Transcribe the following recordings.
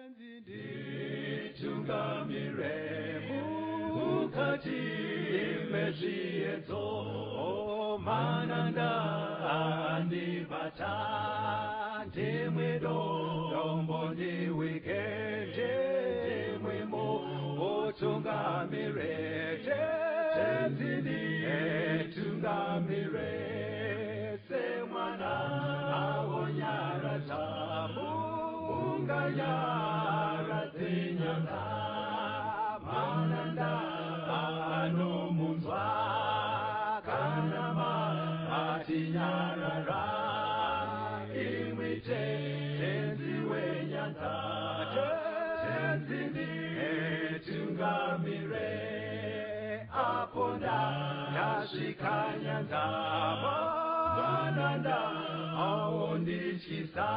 Nditungamire mukati mezviedzo, mananda andibata, ndimwe dombo ndiwike, ndimwe mutungamire, Tenzi nditungamire, semwana awonyaradza munganyaradze nyanga, mananda anomunzwa kana matinyarara, imwi Tenzi wenyanga, Tenzi nditungamire, apo ndasvika nyanza, mananda aondityisa,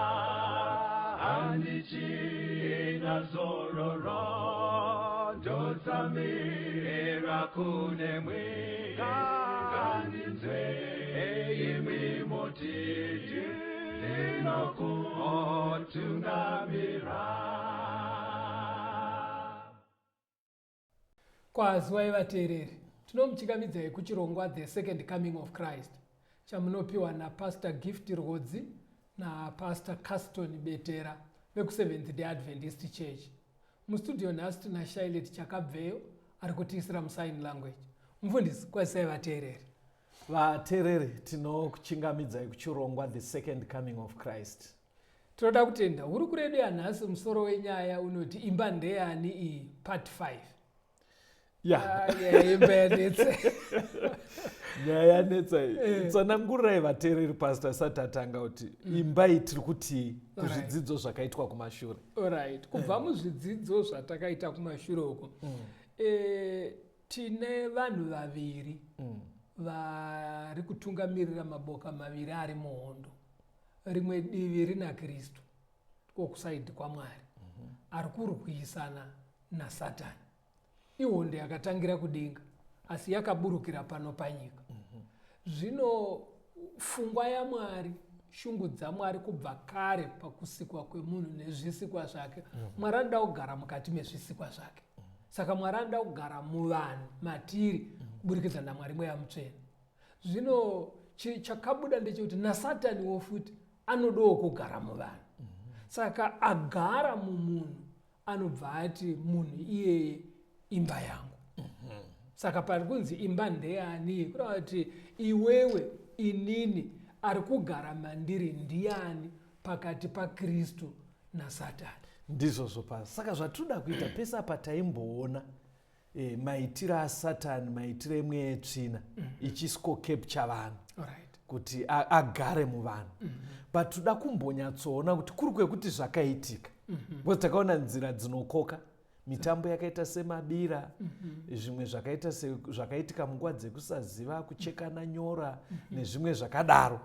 handichina zororo, ndotsamira kunemwi, ngandinzwe imwi moti ndinokutungamira. Kwaziwai vateereri, tinomuchingamidzai kuchirongwa The Second Coming of Christ chamunopiwa naPastor Gift Rwodzi naPastor Caston Betera vekuSeventh Day Adventist Church. Mustudio nhasi tina Shailet Chakabveyo ari kutiisira musign language. Mufundisi, kwazisai vateereri. Vateereri, tinokuchingamidzai kuchirongwa The Second Coming of Christ. Tinoda kutenda hurukuro yedu yanhasi. Musoro wenyaya unoti imba ndeyani iyi, part 5. Ya. Ah, nyaya imba yanetsa. Nyaya yanetsa iyi. Tsanangurirai vateereri, pastor, asati atanga kuti imba iyi tiri kutii kuzvidzidzo zvakaitwa kumashure. Alright, kubva muzvidzidzo zvatakaita kumashure uko, tine vanhu vaviri vari kutungamirira maboka maviri ari muhondo. Rimwe divi rina Kristu kokuside kwaMwari, ari kurwisana naSatani. Ihondo yakatangira kudenga asi yakaburukira pano panyika. Zvino pfungwa yaMwari, shungu dzaMwari kubva kare pakusikwa kwemunhu nezvisikwa zvake, Mwari anoda kugara mukati mezvisikwa zvake. Saka Mwari anoda kugara muvanhu matiri kuburikidza naMwari Mweya Mutsvene. Zvino chakabuda ndechekuti naSataniwo futi anodawo kugara muvanhu. Saka agara mumunhu anobva ati munhu iyeye imba yangu. Saka pari kunzi imba ndeyani, kureva kuti iwewe, inini, ari kugara mandiri ndiani pakati paKristu naSatani? Ndizvozvo pa saka zvatinoda kuita pese apa taimboona maitiro aSatani, maitiro emweya yetsvina ichiscocapture vanhu kuti agare muvanhu. But toda kumbonyatsoona kuti kuri kwekuti zvakaitika, because takaona nzira dzinokoka mitambo yakaita semabira, zvimwe zvakaita zvakaitika munguva dzekusaziva, kuchekana nyora nezvimwe zvakadaro.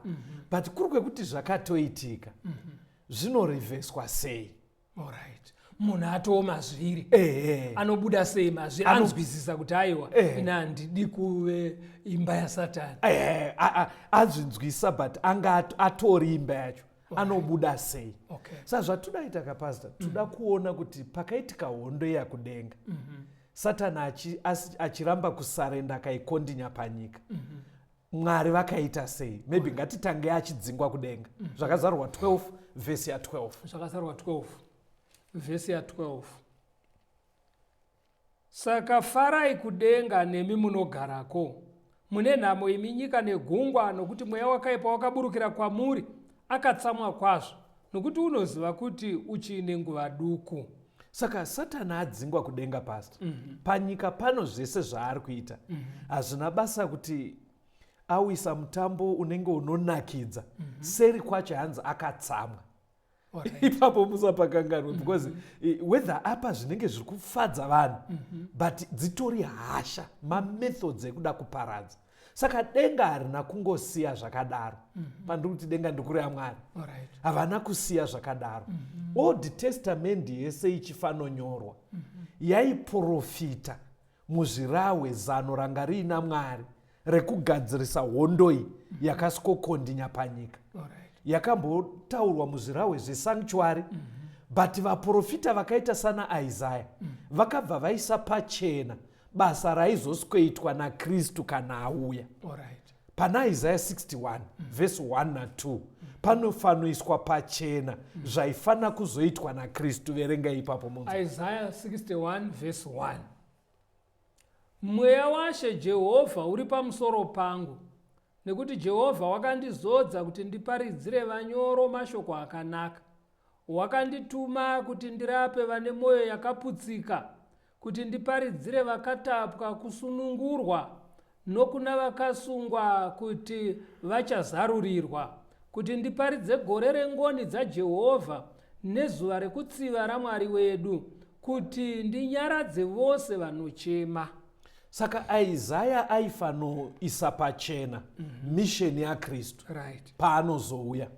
But kuri kwekuti zvakatoitika, zvinorivheswa sei? Alright, munhu atoo mazviri, anobuda sei mazviri, anzwisisa kuti aiwa, ini handidi kuve imba yaSatani? Ehe, azvinzwisa, but anga atori imba yacho, anobuda sei? Saka zvatoda kapastor, toda kuona kuti pakaitika hondo yakudenga, Satani achiramba kusurrender, akaikondinya panyika, Mwari vakaita sei? Maybe ngatitange achidzingwa kudenga. Zvakazarurwa 12 vhesi ya12. Zvakazarurwa 12 vhesi ya12: Saka farai kudenga nemi munogarako. Mune nhamo imi nyika negungwa, nokuti mweya wakaipa wakaburukira kwamuri, akatsamwa kwazvo, nokuti unoziva kuti uchiine nguva duku. Saka Satani adzingwa kudenga, pastor, panyika pano zvese zvaari kuita hazvina basa. Kuti awisa mutambo unenge unonakidza, seri kwacho hanzi akatsamwa. Ipapo musapakanganwe, because whether apa zvinenge zviri kufadza vanhu, but dzitori hasha, mamethods ekuda kuparadza. Saka denga harina kungosiya zvakadaro. Pandiri kuti denga, ndikureva Mwari. Havana kusiya zvakadaro. Old Testament yese ichifanonyorwa, yaiprofita muzvirahwe zano ranga riina Mwari rekugadzirisa hondoi yakasikokondinya panyika. Yakambotaurwa muzvirahwe zvesanctuary. But vaprofita vakaita sana Isaya vakabva vaisa pachena basa raizosweitwa naKristu kana auya. Pana Isaya 61 vhesi 1 na2 panofanoiswa pachena zvaifanira kuzoitwa naKristu. Verenga ipapo munzwa. Isaya 61 vhesi 1. Mweya waShe Jehovha uri pamusoro pangu, nekuti Jehovha wakandizodza kuti ndiparidzire vanyoro mashoko akanaka. Wakandituma kuti ndirape vane mwoyo yakaputsika, kuti ndiparidzire vakatapwa kusunungurwa, nokuna vakasungwa kuti vachazarurirwa, kuti ndiparidze gore rengoni dzaJehovha nezuva rekutsiva raMwari wedu, kuti ndinyaradze vose vanochema. Saka Isaya aifanoisa pachena misheni yaKristu paanozouya,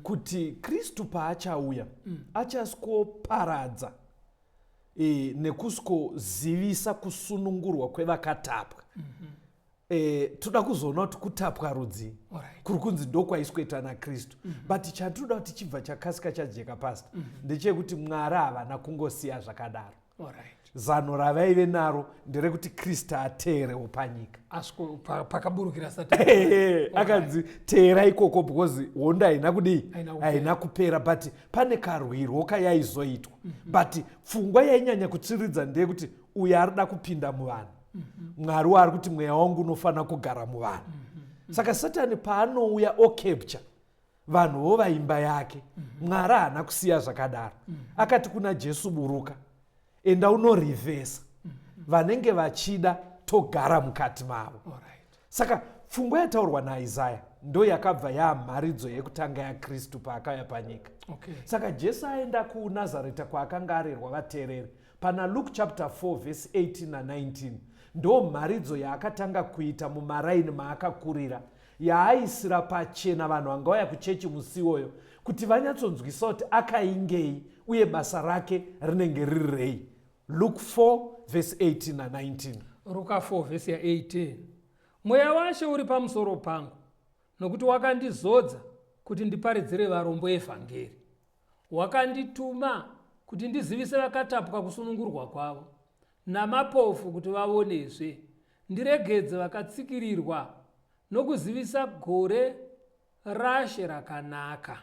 kuti Kristu paachauya achasikoparadza nekuskozivisa kusunungurwa kwevakatapwa. Toda kuzoona kuti kutapwa rudzii kuri kunzi ndokwaisweta naKristu. But chatinoda kuti chibva chakasika chajeka, Pastor, ndechekuti Mwari havana kungosiya zvakadaro. Zano ravaive naro nderekuti Kristu ateerewo panyika. Asiko pakaburukira Satani. Akanzi teera ikoko because hondo haina kudii? Haina kupera. Haina kupera, but pane karwirwo kayaizoitwa. But pfungwa yainyanya kutsiridza ndeyekuti uyo arida kupinda muvanhu, Mwari waari kuti mweya wangu unofanira kugara muvanhu. Saka Satani paanouya ocapture vanhu vova imba yake, Mwari haana kusiya zvakadaro. Akati kuna Jesu, buruka, enda unorivhesa vanenge vachida togara mukati mavo. Saka pfungwa yataurwa naIsaya ndo yakabva yamharidzo yekutanga yaKristu paakauya panyika. Saka Jesu aenda kuNazareta kwaakanga arerwa, vateereri, pana Luke chapter 4 vhesi 18 na19 ndo mharidzo yaakatanga kuita mumaraini maakakurira, yaaisira pachena vanhu vangauya kuchechi musi iwoyo kuti vanyatsonzwisa kuti akaingei uye basa rake rinenge riri rei. Luke 4 vhesi 18 na19. Ruka 4 vhesi ya18. Mweya waShe uri pamusoro pangu, nokuti wakandizodza kuti ndiparidzire varombo evhangeri. Wakandituma kuti ndizivise vakatapwa kusunungurwa kwavo, namapofu kuti vaonezve, ndiregedze vakatsikirirwa, nokuzivisa gore raShe rakanaka.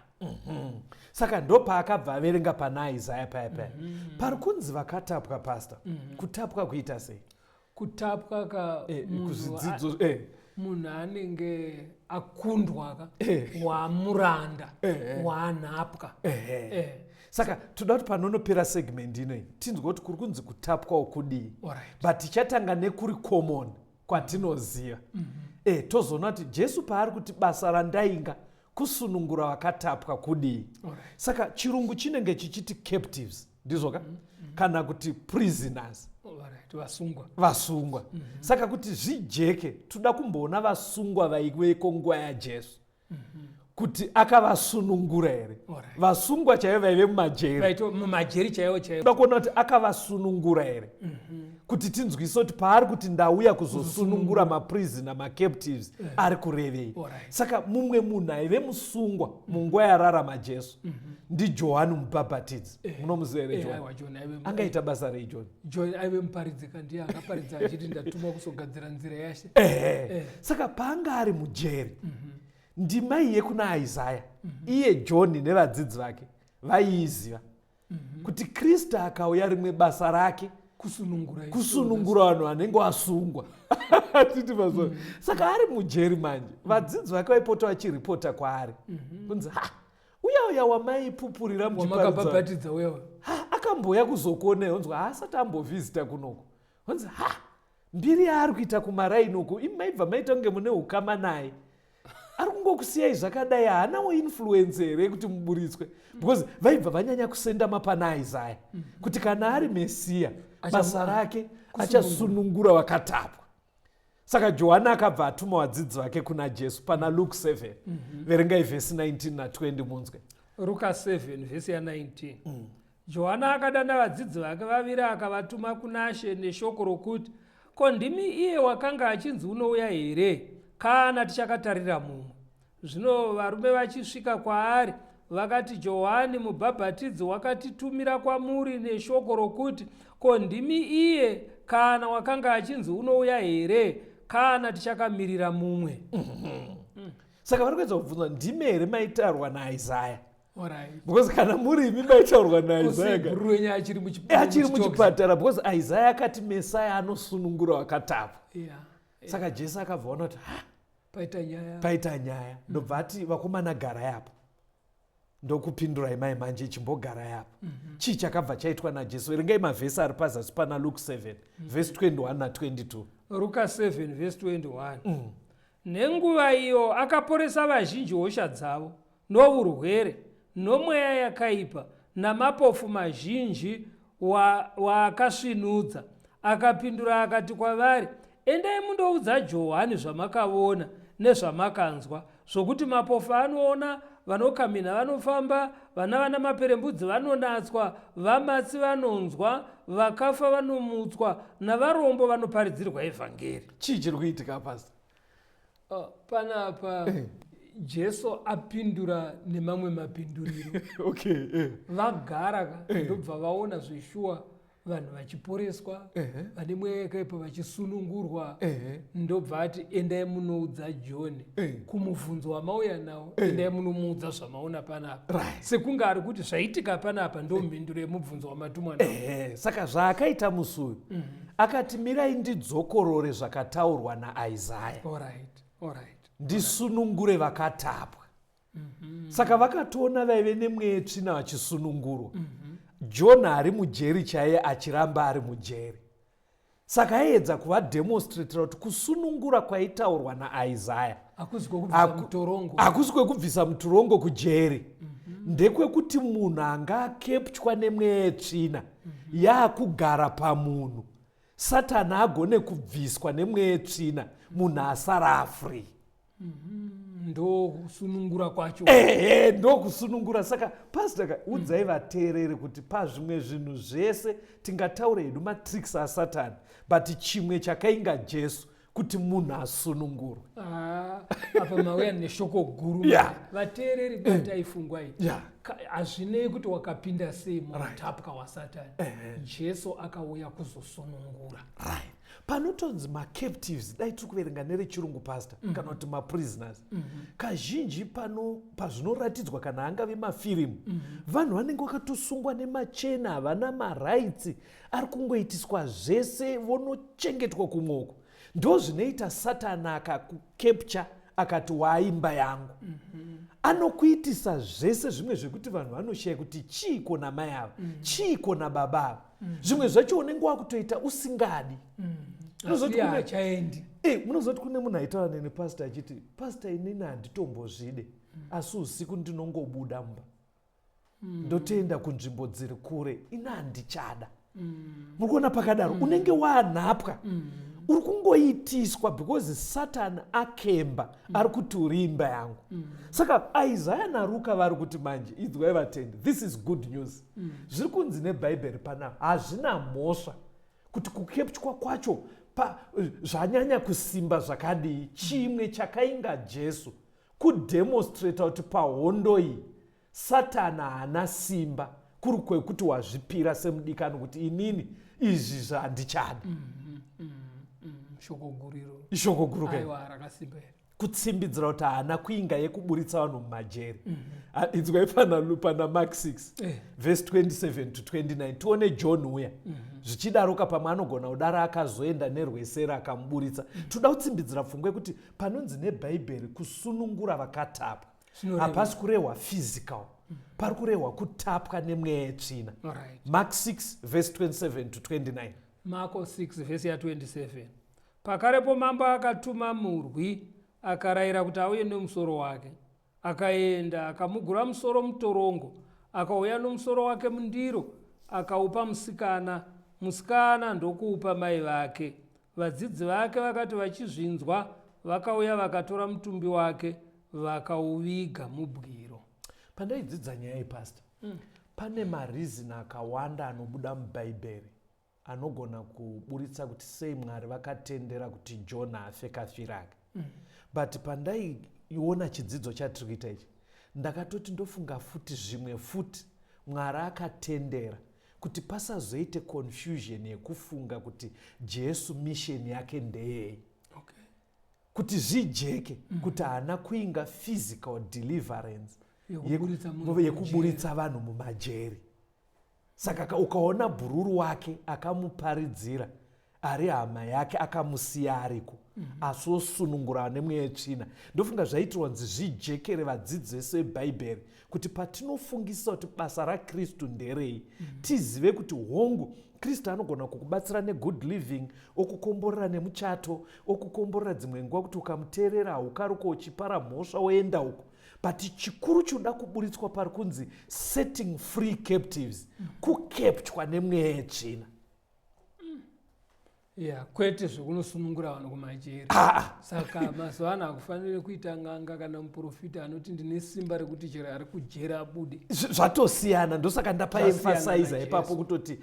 Saka ndopaakabva averenga pana Isaya paya paya pari kunzi vakatapwa. Pastor, kutapwa kuita sei? Kutapwa ka munhu kuzvidzidzo munhu anenge akundwa ka, wamuranda, waanhapwa. Saka toda kuti panonopera segment inoyi tinzwe kuti kuri kunzi kutapwa ukudii. But tichatanga nekuri common kwatinoziva, tozoona kuti Jesu paari kuti basa randainga kusunungura vakatapwa kudii. Saka chirungu chinenge chichiti captives, ndizvo ka, kana kuti prisoners. Alright, vasungwa. Vasungwa. Saka kuti zvijeke, toda kumboona vasungwa vaiveko nguva yaJesu, kuti akavasunungura here. Vasungwa chaivo vaive mumajeri. Vaito mumajeri chaiwo chaiwo. Toda kuona kuti akavasunungura here, kuti tinzwise kuti paari kuti ndauya kuzosunungura maprisoner, macaptives, ari kurevei. Saka mumwe munhu aive musungwa munguva yararama Jesu ndiJohani Mubhabhatidzi. Munomuziva here? Johani. Aiwa, John aive angaita basa rei John? John aive muparidzi, ndiye akaparidza achiti ndatumwa kuzogadzira nzira yaShe. Ehe. Saka paanga ari mujeri, ndima iyi yekuna Isaya, iye John nevadzidzi vake vaiiziva kuti Kristu akauya, rimwe basa rake kusunungura isu. Kusunungura vanhu vanenge vasungwa, titi mazuva. Saka ari mujeri manje, vadzidzi vake vaipota vachiripota kwaari kunzi, ha, uya uya wamaipupurira muchiparidza, wamakabhabhatidza uya. Ha, akambouya kuzokuonai? Onzwa haasati ambovhizita kunoko. Onzi, ha, mbiri yaari kuita kumaraini uku, imi maibva maita kunge mune ukama naye, ari kungokusiyai zvakadai, haanawo influence here yekuti muburitswe? Because vaibva vanyanya kusendama pana Isaya kuti kana ari Mesiya, basa rake achasunungura vakatapwa. Saka Johani akabva atuma vadzidzi vake kuna Jesu pana Luke 7. Verengai vhesi 19 na20 munzwe. Ruka 7 vhesi ya19. Johana akadana vadzidzi vake vaviri akavatuma kunaShe neshoko rokuti, ko ndimi iye wakanga achinzi unouya here, kana tichakatarira mumwe? Zvino varume vachisvika kwaari, Vakati, Johani mubhabhatidzi wakatitumira kwamuri neshoko rokuti, Ko ndimi iye kana wakanga achinzi unouya here, kana tichakamirira mumwe? Saka vari kuedza kubvunza, ndimi here maitaurwa naIsaya? Because kana muri imi maitaurwa naIsaya wenyu achiri achiri muchipatara, because Isaya akati Mesaya anosunungura vakatapwa. Saka Jesu akabva ona kuti ha, paita nyaya. Paita nyaya. Ndobva ati, vakomana, garai apo, ndokupindurai mai manje, chimbogarai apo. Chii chakabva chaitwa naJesu? Verengai mavhesi ari pazasi pana Luke 7 vhesi 21 na22. Ruka 7 vhesi 21. Nenguva iyo akaporesa vazhinji hosha dzavo nourwere nomweya yakaipa, namapofu mazhinji waakasvinudza. Akapindura akati kwavari, Endai mundoudza Johani zvamakavona nezvamakanzwa, zvokuti mapofu anoona, vanokamhina vanofamba, vana vana maperembudzi vanonatswa, vamatsi vanonzwa, vakafa vanomutswa, navarombo vanoparidzirwa evhangeri. Chii chiri kuitika, Pastor? Panapa Jesu apindura nemamwe mapinduriro. Vagara ka, ndobva vaona zveshuwa vanhu vachiporeswa, vane mweya yakaipa vachisunungurwa. Ndobva ati, endai munoudza John kumubvunzo wamauya nawo, endai munomuudza zvamaona panapa. Sekunge ari kuti zvaitika panapa ndo mhinduro yemubvunzo wamatumwa nawo. Saka zvaakaita musi uyu, akati, mirai ndidzokorore zvakataurwa naIsaya, ndisunungure vakatapwa. Saka vakatoona vaive nemweya yetsvina vachisunungurwa, John ari mujeri chaiye, achiramba ari mujeri. Saka aiedza kuvademonstratira kuti kusunungura kwaitaurwa naIsaya hakuzi kwekubvisa mutorongo. Hakusi kwekubvisa mutorongo kujeri, ndekwekuti munhu anga akeptywa nemweya yetsvina yaakugara pamunhu, Satani agone kubviswa nemweya yetsvina, munhu asara afree. Ndokusunungura kwacho. Ehe, ndokusunungura. Saka Pastor ka, udzai vateereri kuti pazvimwe zvinhu zvese tingataure hedu matricks aSatani, but chimwe chakainga Jesu kuti munhu asunungurwe. Ah, apa mauya neshoko guru. Vateereri, batai fungwa iyi. Hazvinei kuti wakapinda sei muutapwa hwaSatani, Jesu akauya kuzosunungura. Right, panotonzi macaptives, dai tiri kuverenga nerechirungu, Pastor, kana kuti maprisoners, kazhinji pano pazvinoratidzwa, kana angave mafirimu, vanhu vanenge vakatosungwa nemachena, havana marights, ari kungoitiswa zvese, vonochengetwa kumwoko. Ndo zvinoita Satani akakukepcha, akati waaimba yangu, anokuitisa zvese zvimwe zvekuti vanhu vanoshaya kuti chiiko namai ava, chiiko nababa ava. Zvimwe zvacho unenge wakutoita usingadi. Unozoti Asi hachaendi. Munozoti kune munhu aitaura neni, Pastor, achiti, Pastor, inini handitombozvide, asi usiku ndinongobuda mumba, ndotoenda kunzvimbo dziri kure, ini handichada. Muri kuona pakadaro unenge waanhapwa, uri kungoitiswa because Satani akemba, ari kuti uri imba yangu. Saka Isaya naRuka vari kuti manje, idzwai vatendi, this is good news. Zviri kunzi nebhaibheri panapa hazvina mhosva kuti kukeptywa kwacho zvanyanya kusimba zvakadii. Chimwe chakainga Jesu kudemonstrata kuti pahondo iyi Satani haana simba, kuri kwekuti wazvipira semudikani kuti inini izvi zvandichada. Shoko guru iro. Ishoko guru kai. Aiwa, rakasimba here. Kutsimbidzira kuti haana kuinga yekuburitsa vanhu mumajeri. Ah, inzwai pana Mark 6 vhesi 27 to 29, tione John uya. Zvichidaroka pamwe anogona kudaro akazoenda nerweseri akamuburitsa. Toda kutsimbidzira pfungwa yekuti panonzi nebhaibheri kusunungura vakatapwa, Zvinoreva. hapasi kurehwa physical, pari kurehwa kutapwa nemweya yetsvina. Mark 6 vhesi 27 to 29. Marko 6 vhesi ya27. Pakarepo mambo akatuma murwi, akarayira kuti auye nemusoro wake. Akaenda, akamugura musoro mutorongo, akauya nomusoro wake mundiro, akaupa musikana, musikana ndokuupa mai vake. Vadzidzi vake vakati vachizvinzwa, vakauya vakatora mutumbi wake, vakauviga mubwiro. Pandaidzidza nyaya yePastor, pane mareason akawanda anobuda mubhaibheri anogona kuburitsa kuti sei Mwari vakatendera kuti John afe kafirake, but pandaiona chidzidzo chatiri kuita ichi, Ndakatoti ndofunga futi zvimwe futi Mwari akatendera kuti pasazoite confusion yekufunga kuti Jesu mission yake ndeyei. Okay. Kuti zvijeke kuti haana kuinga physical deliverance yekuburitsa vanhu mumajeri. Saka ukaona bhururu wake akamuparidzira ari hama yake akamusiya ariko asi osunungura nemweya yetsvina. Ndofunga zvaitirwa nzi zvijekere vadzidzi vese vebhaibheri kuti patinofungisisa kuti basa raKristu nderei, tizive kuti hongu Kristu anogona kukubatsira negood living, okukomborera nemuchato, okukomborera dzimwe nguva kuti ukamuteerera haukaruko uchipara mhosva woenda uko. But chikuru chinoda kuburitswa pari kunzi setting free captives, kukepchwa nemweya yetsvina. Ya, kwete zvekunosunungura vanhu kumajeri. Saka mazuva ano hakufaniri kuita n'anga kana muprofita anoti ndine simba rekuti chero ari kujera abude. Zvatosiyana, ndosaka ndapaemphasiza ipapo kutoti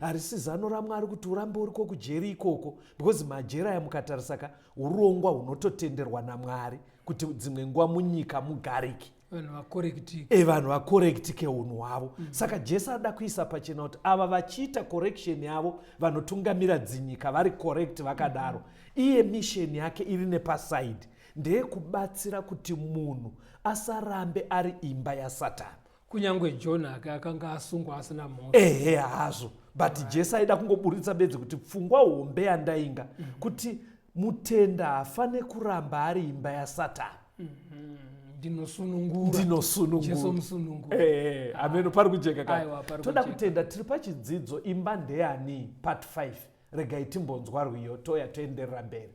harisi zano raMwari kuti urambe uriko kujeri ikoko, because majeri aya mukatarisa ka urongwa hunototenderwa naMwari kuti dzimwe nguva munyika mugarike. Vanhu vakorektike. Vanhu vakorektike unhu hwavo. Saka Jesu ada kuisa pachena kuti ava vachiita correction yavo vanotungamira dzinyika vari correct vakadaro. Iye mission yake iri nepasaidi ndeyekubatsira kuti munhu asarambe ari imba yaSatani. Kunyangwe John ake akanga asungwa asina mhosva. Ehe hazvo, but Jesu aida kungoburitsa bedzi kuti pfungwa hombe yandainga kuti mutenda haafane kuramba ari imba yaSatani. Ndinosunungura. Ndinosunungura. Jesu musunungura. Ameno pari kujeka ka. Aiwa, pari Toda kujeka. kutenda tiri pachidzidzo imba ndeyani part 5. Regai timbonzwa rwiyo toya toenderera mberi.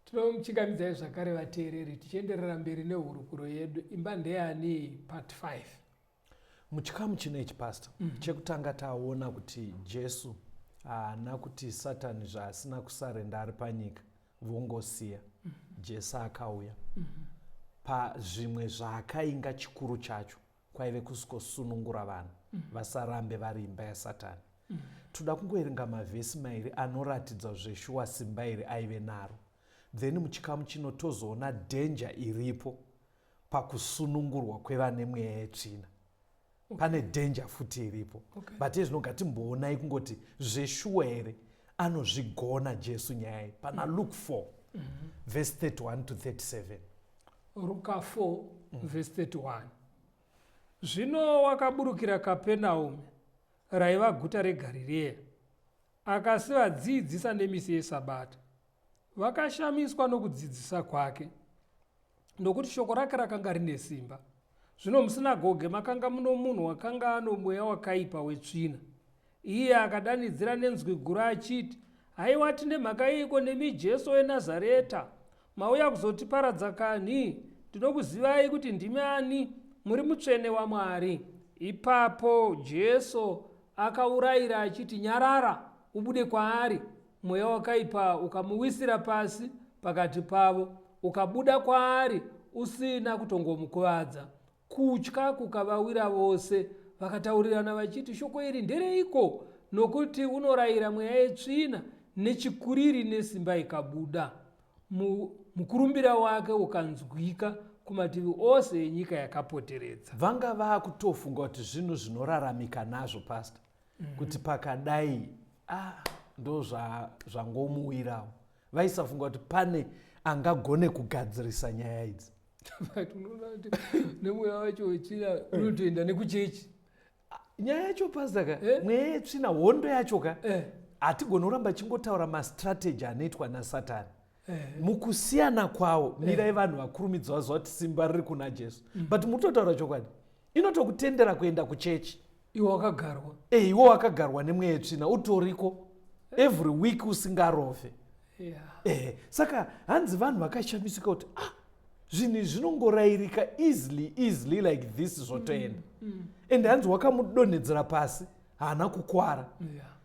Tinomuchingamidzai zvakare vateereri, tichienderera mberi nehurukuro yedu Imba Ndeyani Part 5. Muchikamu chino ichi, Pastor, chekutanga taona kuti Jesu haana kuti Satani zvaasina kusarenda ari panyika vongosiya. Jesu akauya pazvimwe zvaakainga, chikuru chacho kwaive kusikosunungura vanhu vasarambe vari imba yaSatani. Toda kungoerenga mavhesi mairi anoratidza zveshuwa simba iri aive naro, then muchikamu chino tozoona dhenja iripo pakusunungurwa kwevane mweya yetsvina. Pane dhenja futi iripo. But ezvino ngatimboonai kungoti zveshuwa here anozvigona Jesu nyaya iyi pana Luke 4 verse 31 to 37. Ruka 4 vhesi 31. Zvino wakaburukira Kapenaume, raiva guta reGarirea, akasivadzidzisa nemisi yeSabata. Vakashamiswa nokudzidzisa kwake, nokuti shoko rake rakanga rine simba. Zvino musinagoge makanga muno munhu wakanga ano mweya wakaipa wetsvina. Iye akadanidzira nenzwi guru achiti, "Haiwa, tine mhaka yeiko nemi, Jesu weNazareta? Mauya kuzotiparadza kanhi? Ndinokuzivai kuti ndimi ani, muri Mutsvene waMwari." Ipapo Jesu akaurayira achiti, "Nyarara, ubude kwaari." Mweya wakaipa ukamuwisira pasi pakati pavo, ukabuda kwaari usina kutongomukuvadza. Kutya kukavawira vose, vakataurirana vachiti, "Shoko iri ndereiko? Nokuti unorayira mweya yetsvina nechikuriri nesimba ikabuda." Mukurumbira wake ukanzwika kumativi ose enyika yakapoteredza. Vanga vaakutofunga kuti zvinhu zvinoraramika nazvo, Pastor, kuti pakadai, ah, ndo zvangomuwirawo. Vaisafunga kuti pane angagone kugadzirisa nyaya idzi. But unoona kuti nemweya wacho wetsvina unotoenda nekuchechi. Nyaya yacho, Pastor, ka, Eh? mweya yetsvina, hondo yacho ka, hatigoni kuramba chingotaura mastrategy anoitwa naSatani. Mukusiyana kwawo, mirai vanhu vakurumidza vaziva kuti simba riri kuna Jesu, but mutotaura chokwadi, inotokutendera kuenda kuchechi. Iwe wakagarwa. E, iwe wakagarwa nemweya yetsvina, utoriko every week usingarofe. Saka hanzi vanhu vakashamisika kuti, ah, zvinhu izvi zvinongorayirika easily easily like this, zvotoenda. And hanzi wakamudonhedzera pasi, haana kukwara.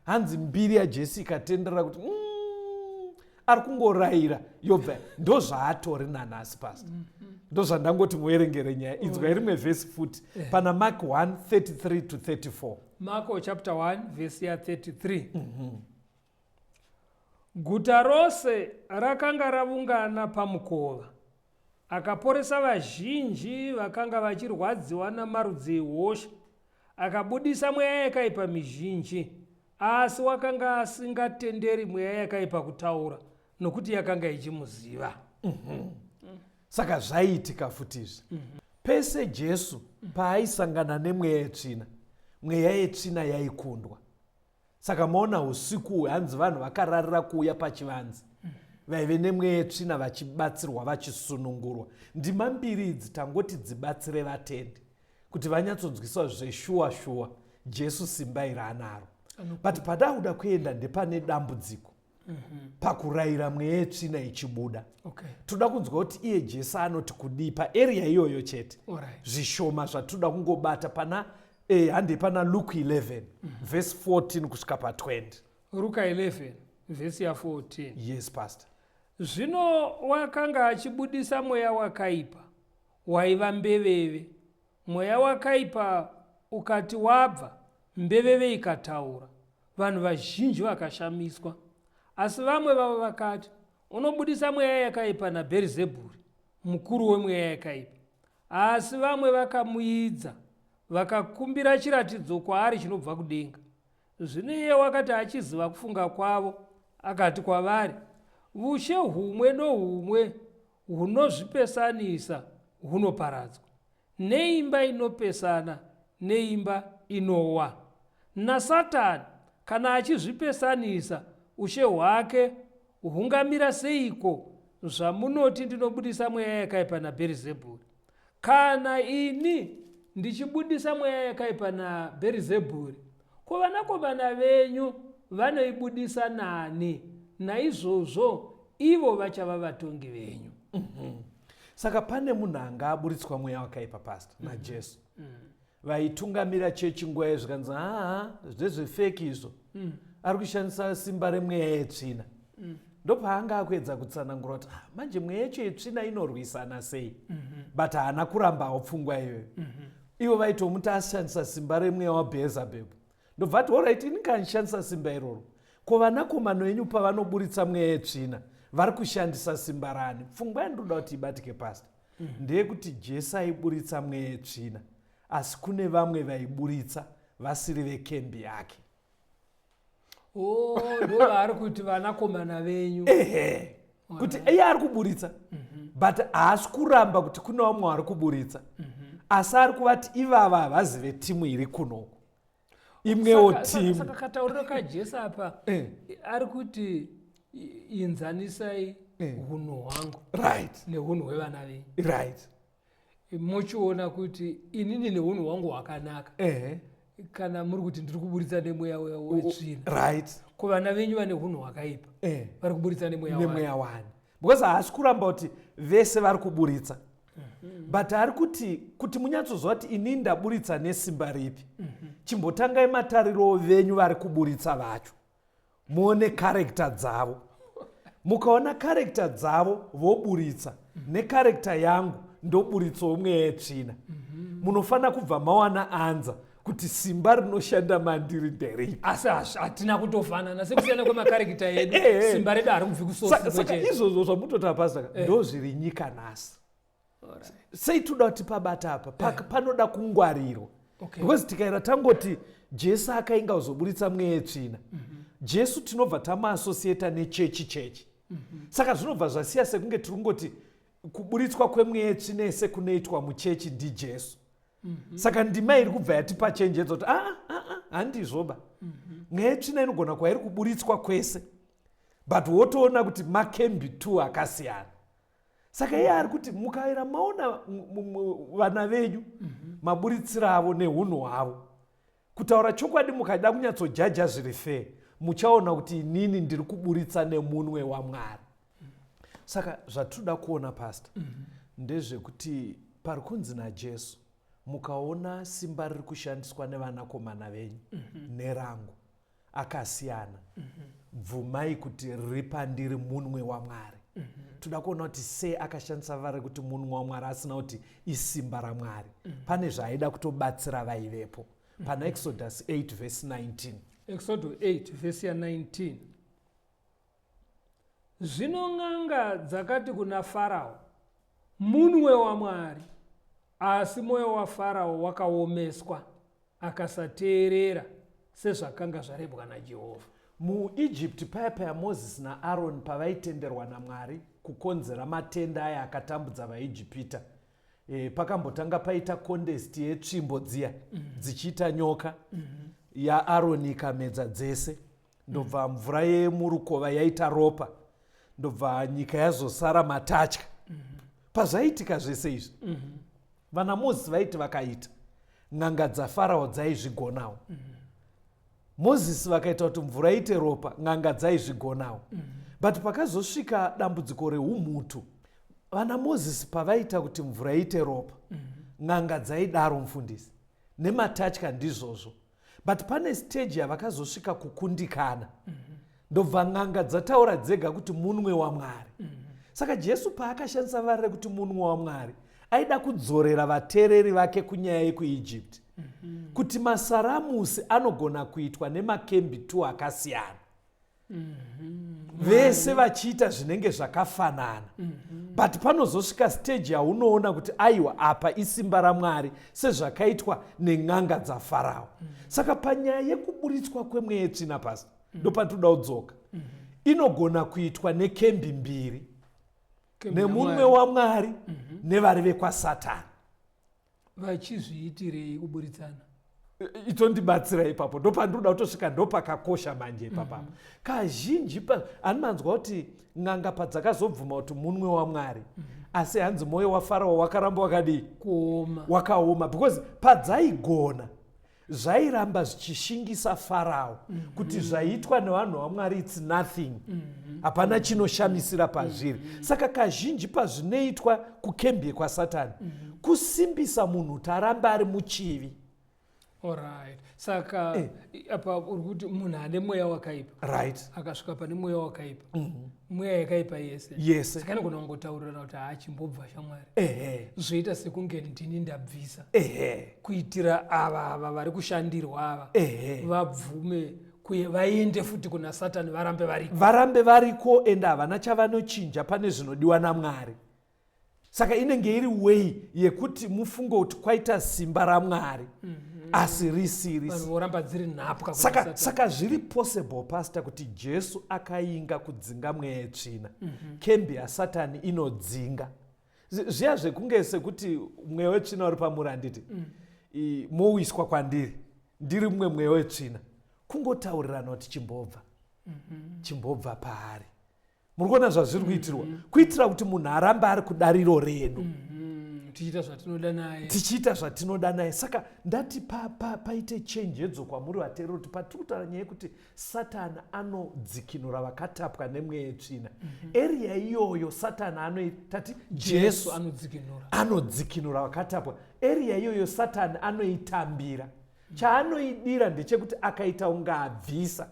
Hanzi mbiri yaJesu ikatendera kuti ari kungorayira, yobva ndo zvaatori nanhasi. Pastor, ndo zvandangoti muverengere nyaya inzwa rimwe vhesi futi pana Mark 1 33 to 34. Marko chapter 1 vhesi ya33. Guta rose rakanga ravungana pamukova. Akaporesa vazhinji vakanga vachirwadziwa namarudzi ehosha, akabudisa mweya yakaipa mizhinji, asi wakanga asingatenderi mweya yakaipa kutaura, nokuti yakanga ichimuziva. Saka zvaiitika futi izvi pese Jesu paaisangana nemweya yetsvina, mweya yetsvina yaikundwa. Saka maona usiku uhwu, hanzi vanhu vakararira kuuya pachivanze, vaive nemweya yetsvina, vachibatsirwa, vachisunungurwa. Ndima mbiri idzi tangoti dzibatsire vatendi kuti vanyatsonzwisa zveshuwa shuwa Jesu simba iri anaro. But pada kuda kuenda ndepane dambudziko pakurayira mweya yetsvina ichibuda. Toda kunzwa kuti iye Jesu anoti kudii paarea iyoyo chete. Zvishoma zvatoda kungobata pana handei pana Luke 11 verse 14 kusvika pa20. Ruka 11 vhesi ya14. Yes, Pastor. Zvino wakanga achibudisa mweya wakaipa waiva mbeveve. Mweya wakaipa ukati wabva, mbeveve ikataura. Vanhu vazhinji vakashamiswa, asi vamwe vavo vakati, "Unobudisa mweya yakaipa naBherizebhuri, mukuru wemweya yakaipa." Asi vamwe vakamuidza, vakakumbira chiratidzo kwaari chinobva kudenga. Zvino iye wakati achiziva kufunga kwavo, akati kwavari, "Ushe humwe nohumwe hunozvipesanisa hunoparadzwa, neimba inopesana neimba inowa. NaSatani kana achizvipesanisa, ushe hwake hungamira seiko? Zvamunoti ndinobudisa mweya yakaipa naBherizebhuri, kana ini ndichibudisa mweya yakaipa naBherizebhuri, ko vanakomana venyu vanoibudisa nani? Naizvozvo ivo vachava vatongi venyu." Saka pane munhu anga aburitswa mweya wakaipa, Pastor, naJesu. Vaitungamira chechi nguva iyo zvikanzi, haa, zvezvefeki izvo, ari kushandisa simba remweya yetsvina. Ndopaanga akuedza kutsanangura kuti, "Ah, manje mweya yacho yetsvina inorwisana sei?" But haana kurambawo pfungwa iyoyo. Ivo vaitomuti ashandisa simba remweya waBheezebhebhu. Ndobva ati, "Alright, ini kanishandisa simba iroro, ko vanakomana venyu pavanoburitsa mweya yetsvina vari kushandisa simba rani?" Pfungwa yandinoda kuti ibatike, pastor, ndeyekuti Jesu aiburitsa mweya yetsvina, asi kune vamwe vaiburitsa vasiri vekembi yake. O, ndo vaari kuti vanakomana venyu. Ehe, kuti iye ari kuburitsa, but haasi kuramba kuti kune vamwe vari kuburitsa, asi ari kuvati ivava havazive timu iri kunoku, imwewo timu. Saka katauriro kaJesu apa, ari kuti inzanisai hunhu hwangu neunhu hwevana venyu, muchiona kuti inini neunhu hwangu hwakanaka, kana muri kuti ndiri kuburitsa nemweya wetsvina, ko vana venyu vane unhu hwakaipa vari kuburitsa nemweya wani? Nemweya wani? Because haasi kuramba kuti vese vari kuburitsa, but ari kuti munyatsoziva kuti inini ndaburitsa nesimba ripi, chimbotangai matariro venyu vari kuburitsa vacho, muone character dzavo. Mukaona character dzavo voburitsa necharacter yangu ndoburitsawo mweya yetsvina, munofanira kubva mawana anza kuti simba rinoshanda mandiri nderipi. Asi hatina kutofanana, sekusiyana kwemacharacter edu, simba redu hari kubvi kusource Saka kwechete. Izvozvo zvamutota, pastor, ndo zviri nyika nhasi. Sei toda kuti pabata apa panoda kungwarirwa, because tikaira tangoti Jesu akainga kuzoburitsa mweya yetsvina, Jesu tinobva tamuassociata nechechi chechi. Saka zvinobva zvasiya sekunge tiri kungoti kuburitswa kwemweya yetsvina yese kunoitwa muchechi ndiJesu. Saka ndima iri kubva yatipa chenjedzo kuti aa, aa, handizvoba. Mweya yetsvina inogona kuva iri kuburitswa kwese, but wotoona kuti makembi two akasiyana. Saka iye ari kuti mukaira maona vana venyu, maburitsiro avo neunhu hwavo, kutaura chokwadi, mukada kunyatsojaja zviri fair, muchaona kuti inini ndiri kuburitsa nemunwe waMwari. Saka zvatinoda kuona, pastor, ndezvekuti pari kunzi naJesu, mukaona simba riri kushandiswa nevanakomana venyu nerangu akasiyana, bvumai kuti riri pandiri munwe waMwari. Toda kuona kuti sei akashandisa vara rekuti munwe waMwari, asina kuti isimba raMwari. Pane zvaaida kutobatsira vaivepo pana Exodus 8 vhesi 19. Exodo 8 vhesi ya19: Zvino n'anga dzakati kuna Farao, "Munwe waMwari." Asi mwoyo waFarao wakaomeswa, akasateerera, sezvakanga zvarebwa naJehovha. MuEgypt paya paya, Mozisi naAroni pavaitenderwa naMwari kukonzera matenda aya akatambudza vaIjipita, pakambotanga paita contest yetsvimbo dziya dzichiita nyoka, yaAroni ikamedza dzese, ndobva mvura yemurukova yaita ropa, ndobva nyika yazosara matatya. Pazvaitika zvese izvi, vana Mozisi vaiti vakaita, n'anga dzaFarao dzaizvigonawo. Mozisi vakaita kuti mvura iite ropa, n'anga dzaizvigonawo. But pakazosvika dambudziko reumhutu, vana Mozisi pavaita kuti mvura iite ropa, n'anga dzaidaro, mufundisi, nematatya ndizvozvo. But pane stage yavakazosvika kukundikana, ndobva n'anga dzataura dzega kuti munwe waMwari. Saka Jesu paakashandisa vara rekuti munwe waMwari, aida kudzorera vateereri vake kunyaya yekuEgypt, kuti masaramusi anogona kuitwa nemakembi 2 akasiyana, vese vachiita zvinenge zvakafanana, but panozosvika stage yaunoona kuti aiwa, apa isimba raMwari, sezvakaitwa nen'anga dzaFarao. Saka panyaya yekuburitswa kwemweya yetsvina, pasi ndopatoda kudzoka, inogona kuitwa nekembi mbiri, Kembi nemunwe yaMwari. waMwari nevari vekwaSatani. Vachizviitirei kuburitsana? Itondibatsira ipapo, ndopandinoda kutosvika, ndopakakosha manje ipapapa. Kazhinji ani manzwa kuti n'anga padzakazobvuma kuti munwe waMwari, asi hanzi mwoyo waFarao wakaramba wakadii? Kuoma. Wakaoma, because padzaigona zvairamba zvichishingisa Farao kuti zvaitwa nevanhu vaMwari, it's nothing, hapana chinoshamisira pazviri. Saka kazhinji pazvinoitwa kukembi yekwaSatani, kusimbisa munhu kuti arambe ari muchivi. Alright. Saka apa uri kuti munhu ane mweya wakaipa, akasvika pane mweya wakaipa, mweya yakaipa yese, yese, saka anogona kungotaurirana kuti haachimbobva shamwari, zvoita sekunge ndini ndabvisa, kuitira ava vari kushandirwa ava vabvume kuye vaende futi kuna Satani, varambe variko. Varambe variko, ende havana chavanochinja pane zvinodiwa naMwari. Saka inenge iri way yekuti mufunge kuti kwaita simba raMwari, asi risiri. Vanhu voramba dziri nhapwa kuna Saka, Satani. Saka zviri possible, pastor, kuti Jesu akainga kudzinga mweya yetsvina, kembi yaSatani inodzinga. Zviya zvekunge sekuti mweya wetsvina uri pamuri, handiti? Mowiswa kwandiri ndiri mumwe mweya wetsvina, kungotaurirana kuti chimbobva, chimbobva paari. Muri kuona zvazviri kuitirwa? Kuitira kuti munhu arambe ari kudariro redu. Tichiita zvatinoda naye. Tichiita zvatinoda naye. Saka ndati paite chenjedzo kwamuri vateereri kuti patiri kutaura nyaya yekuti Satani anodzikinura vakatapwa nemweya yetsvina, area iyoyo Satani anoitati Jesu Jesu anodzikinura. Anodzikinura vakatapwa. Area iyoyo Satani anoitambira. Chaanoidira ndechekuti akaita unga abvisa,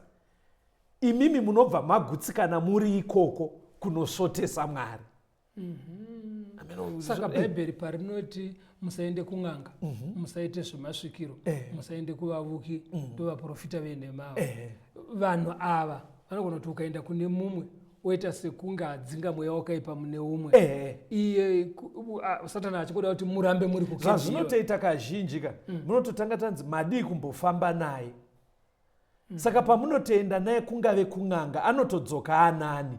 imimi munobva magutsikana muri ikoko kunosvotesa Mwari. Ameno, Saka Bhaibheri parinoti musaende kun'anga, musaite zvemasvikiro, musaende kuvavuki, ndovaprofita venhema ava. Vanhu ava vanogona kuti ukaenda kune mumwe, oita sekunge adzinga mweya wakaipa mune umwe, iye Satani achikuda kuti murambe muri kukembiwa. Zvazvinotoita kazhinji ka, munototanga tanzi madii kumbofamba naye. Saka pamunotoenda naye, kungave kun'anga, anotodzoka anani.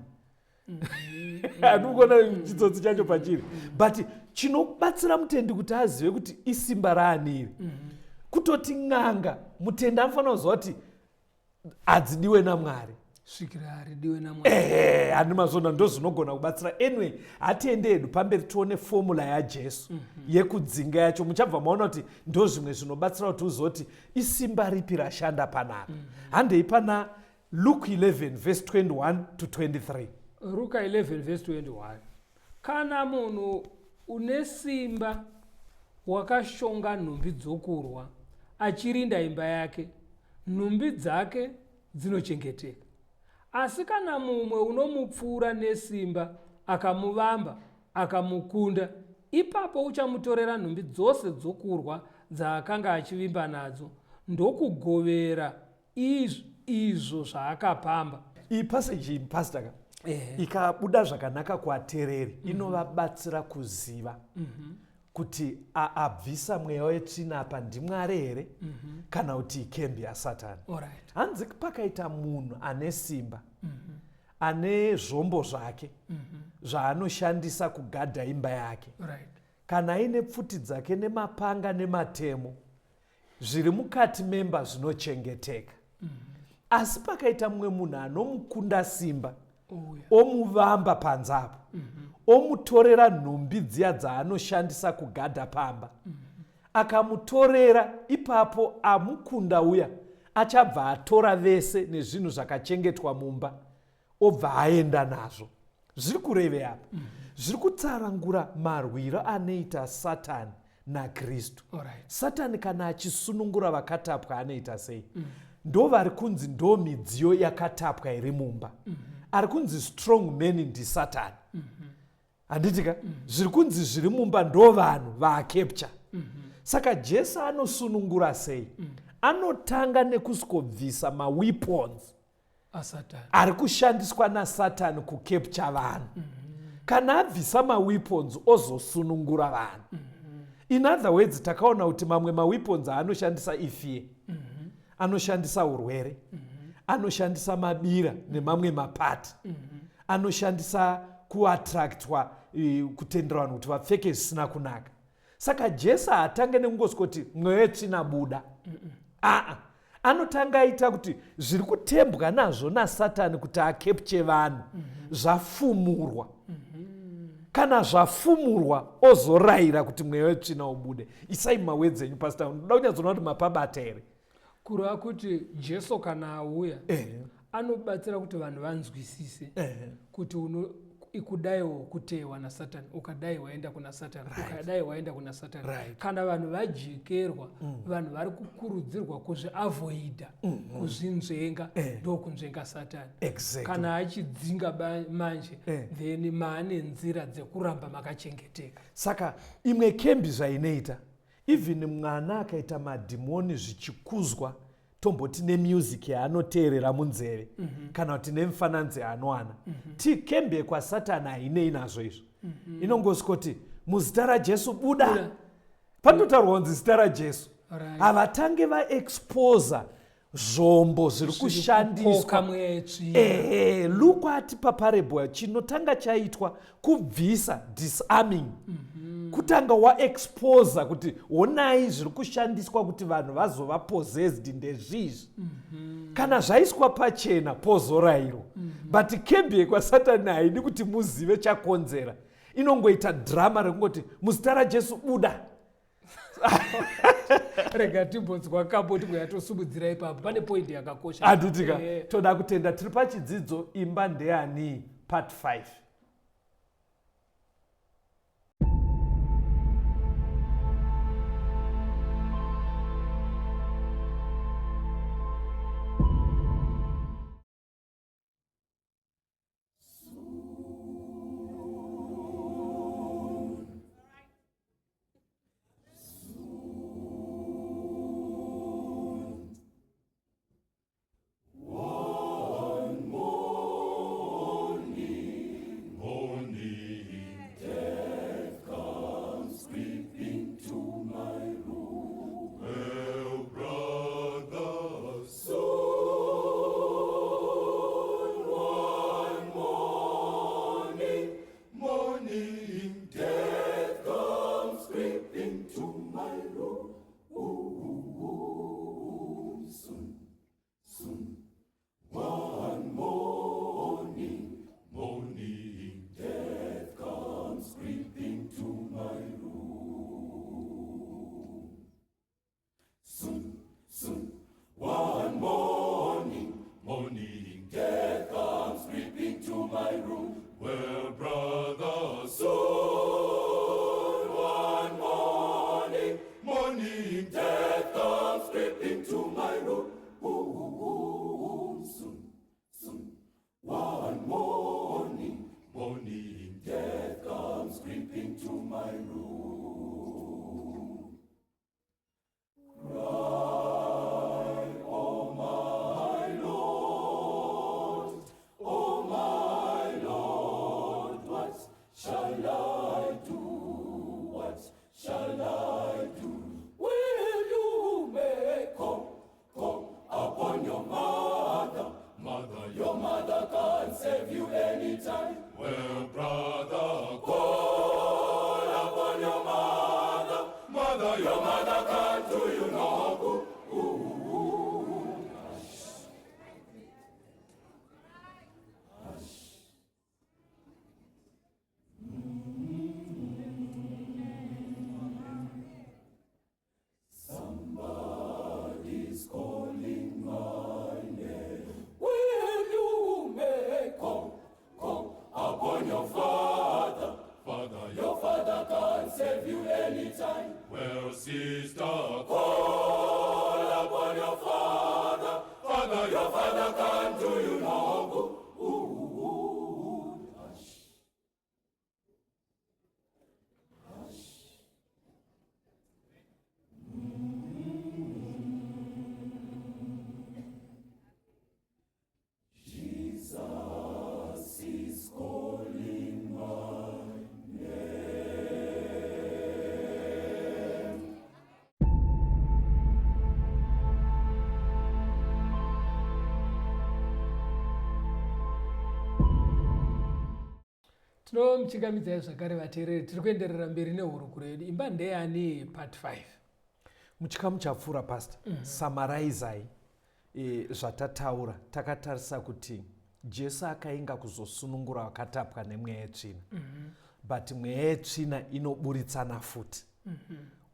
Handikuona chitsotsi chacho pachiri, but chinobatsira mutendi kuti azive kuti isimba raaniri, kutoti n'anga, mutendi anofanira kuziva kuti hadzidiwe naMwari. Svikira haridiwe naMwari. Ehe, handi mazvona? Ndo zvinogona kubatsira. Anyway, hatiende hedu pamberi, tione formula yaJesu yekudzinga yacho. Muchabva maona kuti ndo zvimwe zvinobatsira kuti uzoti isimba ripi rashanda panapa. Handei pana Luke 11 verse 21 to 23. Ruka 11 verse 21: Kana munhu une simba wakashonga nhumbi dzokurwa achirinda imba yake, nhumbi dzake dzinochengeteka. Asi kana mumwe unomupfuura nesimba akamuvamba akamukunda, ipapo uchamutorera nhumbi dzose dzokurwa dzaakanga achivimba nadzo, ndokugovera izvo zvaakapamba. Iyi passage iyi, pastor ka, ikabuda zvakanaka kuvateereri, inovabatsira kuziva kuti abvisa mweya wetsvina apa ndiMwari here kana kuti ikembi yaSatani. Hanzi pakaita munhu ane simba, ane zvombo zvake zvaanoshandisa kugadha imba yake, kana aine pfuti dzake nemapanga nematemo, zviri mukati memba zvinochengeteka. Asi pakaita mumwe munhu anomukunda simba, Ouya. Omuvamba panze apo, omutorera nhumbi dziya dzaanoshandisa kugadha pamba, akamutorera, ipapo amukunda uya achabva atora vese nezvinhu zvakachengetwa mumba, obva aenda nazvo. Zviri kureve apa, zviri kutsanangura marwiro anoita Satani naKristu. Satani kana achisunungura vakatapwa anoita sei? Ndo vari kunzi ndo midziyo yakatapwa iri mumba. Ari kunzi strong man ndiSatani, handiti ka? Zviri kunzi zviri mumba ndo vanhu vaacapture. Saka Jesu anosunungura sei? Anotanga nekusvikobvisa maweapons aSatani ari kushandiswa naSatani kucapture vanhu. Kana abvisa maweapons, ozosunungura vanhu. In other words, takaona kuti mamwe maweapons aanoshandisa ifear, anoshandisa urwere, anoshandisa mabira nemamwe mapati, anoshandisa kuattractwa, kutendera vanhu kuti vapfeke zvisina kunaka. Saka Jesu haatange nekungosvikoti mweya wetsvina buda. Aa, anotanga aita kuti zviri kutembwa nazvo naSatani kuti acapture vanhu zvafumurwa. Kana zvafumurwa, ozorayira kuti mweya wetsvina ubude. Isai mawords enyu, pastor. Ndoda kunyatsoona kuti mapabata here. Kureva kuti Jesu kana auya, anobatsira kuti vanhu vanzwisise kuti uno Ikudaiwo kuteewa nasatani, ukadai waenda kuna satani, ukadai waenda kuna satani. Right. Kana vanhu vajekerwa, vanhu vari kukurudzirwa kuzviavhoidha, kuzvinzvenga, ndokunzvenga satani. Kana achidzinga manje, then maane nzira dzekuramba makachengeteka. Saka imwe kembi zvainoita, even mwana akaita madhimoni zvichikuzwa, tomboti nemusic yaanoteerera munzeve, kana kuti nemifananidzo yaanowana, ti kembi yekwasatani hainei nazvo izvo. Inongosvikoti, "Muzita raJesu, buda." Buda. Panotaurwa kunzi zita raJesu, havatange vaexposa zvombo zviri Kukoka kushandiswa. Mweya yetsvina. Ehe, Luke atipa parable. Chinotanga chaitwa kubvisa, disarming. Kutanga waexposa kuti honai zviri kushandiswa kuti vanhu vazova possessed ndezvizvi. Kana zvaiswa pachena, pozorayirwa. But kembi yekwasatani haidi kuti muzive chakonzera. Inongoita drama rekungoti, "Muzita raJesu, buda." Rega timbonzwa kambo, timboyatosimudzira ipapo. Pane point yakakosha. Handitika? Eh. Toda kutenda. Tiri pachidzidzo "Imba Ndeyani", part 5. Well, brother, soon one morning, morning, death comes creeping to my room. Soon, soon, one morning, morning, death comes creeping to my room. Soon, soon, one morning, morning, death comes creeping to my room. Well, brother, soon, one morning, morning, death comes creeping to my room. Soon, soon, one morning, morning, death comes creeping to my room. Cry, oh my Lord, oh my Lord, what shall I do? What shall I do? Will you make call, call upon your mother? Mother, your mother can save you anytime. Well, brother, call upon your mother. Mother, your mother can do you no good. Ooh, hush. Hush. Somebody's calling my name. Will you make call, call upon your father? Father, your father can save you anytime. Well, sister, call upon your father. Father, your father can do you no good. Ooh, hush. Hush. Jesus is calling my name. Tinomuchingamidzai zvakare, vateereri. Tiri kuenderera mberi nehurukuro yedu, "Imba Ndeyani", part 5. Muchikamu chapfuura, pastor, summarizai zvatataura. Takatarisa kuti Jesu akainga kuzosunungura vakatapwa nemweya yetsvina, but mweya yetsvina inoburitsana futi.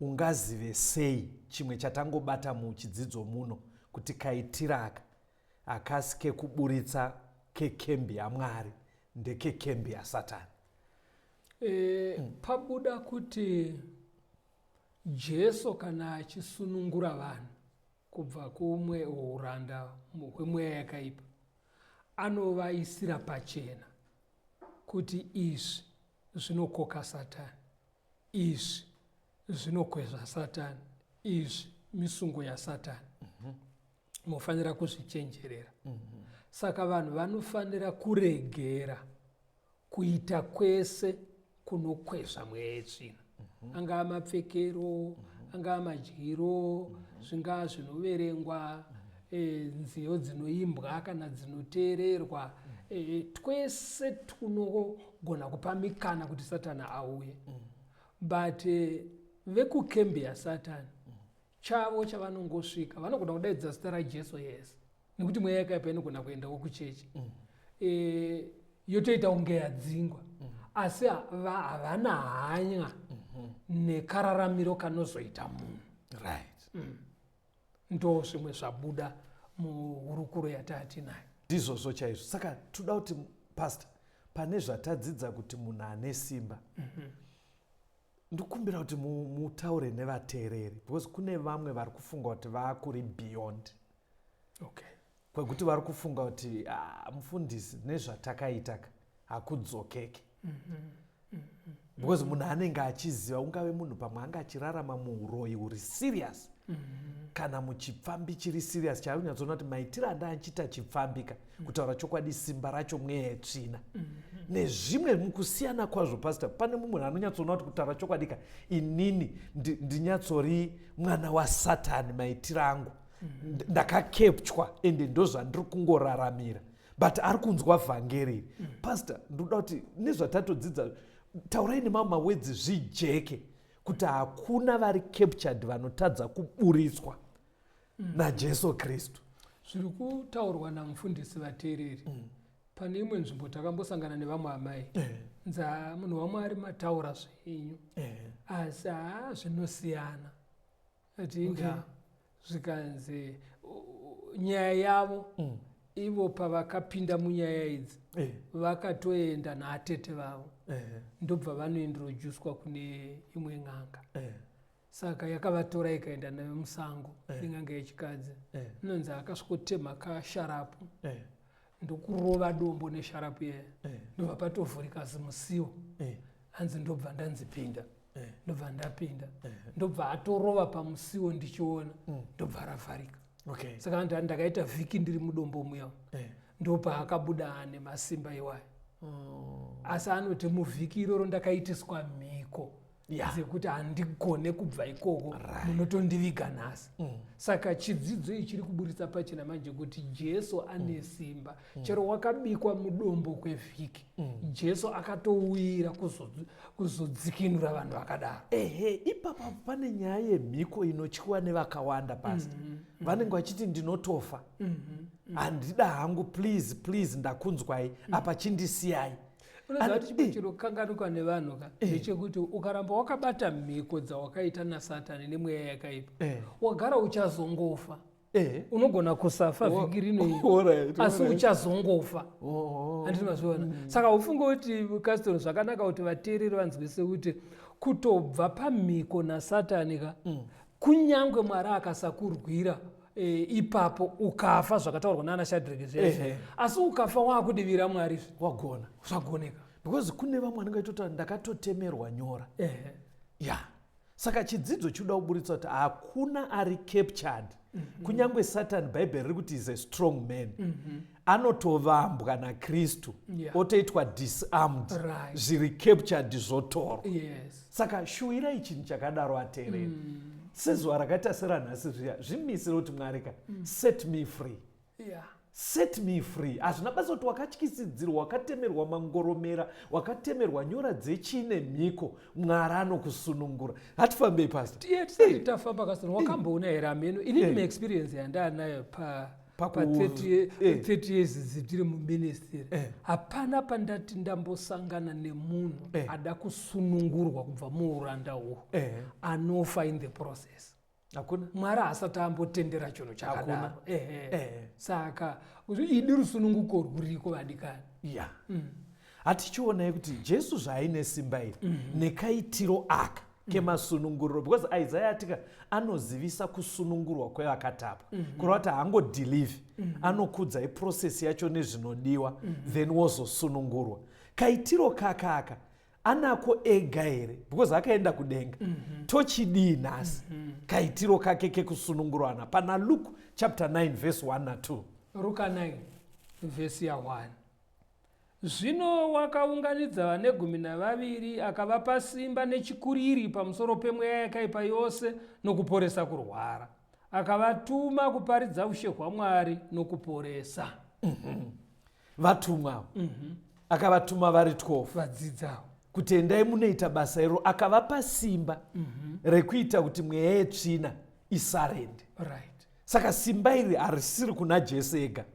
Ungazive sei? Chimwe chatangobata muchidzidzo muno kuti kaitira aka hakasi kekuburitsa kekembi yaMwari. ndekekembi yasatani. Pabuda kuti Jesu kana achisunungura vanhu kubva kumwe uranda hwemweya yakaipa, anovaisira pachena kuti izvi zvinokoka Satani, izvi zvinokwezva Satani, izvi misungo yaSatani. Munofanira kuzvichenjerera. Saka vanhu vanofanira kuregera kuita kwese kunokwezva mweya yetsvina. Angaa mapfekero, angaa madyiro, zvingaa zvinoverengwa, nziyo dzinoimbwa kana dzinoteererwa, twese tunogona kupa mikana kuti Satani auye. But vekukembi yaSatani, chavo chavanongosvika vanogona kudaidza zita raJesu, yes, nekuti mweya yakaipa inogona kuendawo kuchechi, yotoita kunge yadzingwa, asi havana hanya nekararamiro kanozoita munhu. Ndo zvimwe zvabuda muhurukuro yataatinayo. Ndizvozvo chaizvo. Saka toda kuti, pastor, pane zvatadzidza kuti munhu ane simba, ndikumbira kuti mutaure nevateereri, because kune vamwe vari kufunga kuti vaakuri beyond kwekuti vari kufunga kuti, ah, mufundisi, nezvatakaita ka hakudzokeke, because munhu anenge achiziva, ungave munhu pamwe anga achirarama muuroyi huri serious kana muchipfambi chiri serious, chaari kunyatsoona kuti maitiro anda achiita chipfambika, kutaura chokwadi, simba racho mweya yetsvina nezvimwe mukusiyana kwazvo. Pastor, pane mumwe munhu anonyatsoona kuti, kutaura chokwadi ka, inini ndinyatsori mwana waSatani, maitiro angu ndakacapturwa ende ndozvandiri kungoraramira, but ari kunzwa vhangeri. Pastor, ndoda kuti nezvatatodzidza, taurai nemamwe mawedzi zvijeke kuti hakuna vari captured vanotadza kuburitswa naJesu Kristu. Zviri kutaurwa namufundisi, vateereri, pane imwe nzvimbo takambosangana nevamwe amai, nza munhu waMwari, mataura zvenyu, asi haa, zvinosiyana. Atinda zvikanzi nyaya yavo, ivo pavakapinda munyaya idzi, vakatoenda naatete vavo, ndobva vanointroducwa kune imwe n'anga. Saka yakavatora ikaenda nayo musango, in'anga yechikadzi. Inonzi akasvikotema kasharapu, ndokurova dombo nesharapu yaya, ndobva patovhurika zimusiwo. Hanzi ndobva ndanzi pinda. Ndobva ndapinda, ndobva atorova pamusiwo ndichiona, ndobva ravharika. Saka hanzi ndakaita vhiki ndiri mudombo muya. Ndopaakabuda ane masimba iwayo. Asi anoti muvhiki iroro ndakaitiswa mhiko dzekuti handigone kubva ikoko, munotondiviga nhasi. Saka chidzidzo ichi chiri kuburitsa pachena manje kuti Jesu ane simba. Chero wakabikwa mudombo kwevhiki, Jesu akatouyira kuzodzikinura vanhu vakadaro. Ehe, ipapa pane nyaya yemhiko inotyiwa nevakawanda, pastor. Vanenge vachiti ndinotofa, handida hangu, please, please, ndakunzwai apa, chindisiyai. Unoziva kuti chimwe chinokanganikwa nevanhu ka ndechekuti ukaramba wakabata mhiko dzawakaita naSatani nemweya yakaipa, wagara uchazongofa. Unogona kusafa vhiki rino, asi uchazongofa. Handiti mazviona? Saka ufunge kuti, Castro, zvakanaka kuti vateereri vanzwise kuti kutobva pamhiko naSatani ka, kunyange Mwari akasakurwira ipapo ukafa, zvakataurwa nana Shadrek zvezvo, asi ukafa waakudivira Mwari, wagona. Zvagoneka. Because kune vamwe vanenge vachitoti ndakatotemerwa nyora. Ya, saka chidzidzo chinoda kuburitsa kuti hakuna ari captured. Kunyange Satan, Bhaibheri riri kuti is a strong man, anotovambwa naKristu, otoitwa disarmed, zviri captured zvotorwa. Saka shuwirai chinhu chakadaro, ateereri. Sezuva rakaita seranhasi zviya, zvimisire kuti Mwari ka, set me free, set me free. Hazvina basa kuti wakatyisidzirwa, wakatemerwa mangoromera, wakatemerwa nyora dzechine mhiko, Mwari anokusunungura. Hatifambei, pastor. Tiye tisati tafamba, Kasoro, wakamboona here, ameno inini maexperience yandaanayo pa pa 30 years dzitiri muministry, hapana pandati ndambosangana nemunhu ada kusunungurwa kubva muuranda uhwu anofa in the process. Hakuna. Mwari haasati ambotendera chinhu chakadaro. Ehe. Saka idi rusununguko rwuriko, vadikani. Ya. Hatichionai kuti Jesu zvaaine simba iri nekaitiro aka kemasununguriro, because Isaya atika anozivisa kusunungurwa kwevakatapwa, kureva kuti haangodhilivhi, anokudza iprocess yacho nezvinodiwa, then wozosunungurwa. Kaitiro kaka aka anako ega here? Because akaenda kudenga. Tochidii nhasi kaitiro kake kekusunungurwana pana Luke chapter 9 verse 1 na2? Ruka 9 vhesi ya1: Zvino wakaunganidza vane 12, akavapa simba nechikuriri pamusoro pemweya yakaipa yose nokuporesa kurwara. Akavatuma kuparidza ushe hwaMwari nokuporesa. Vatumwa akavatuma vari 12. Vadzidzawo. Kuti endai munoita basa iro. Akavapa simba rekuita kuti mweya yetsvina isarende. Saka simba iri harisiri kuna Jesu ega.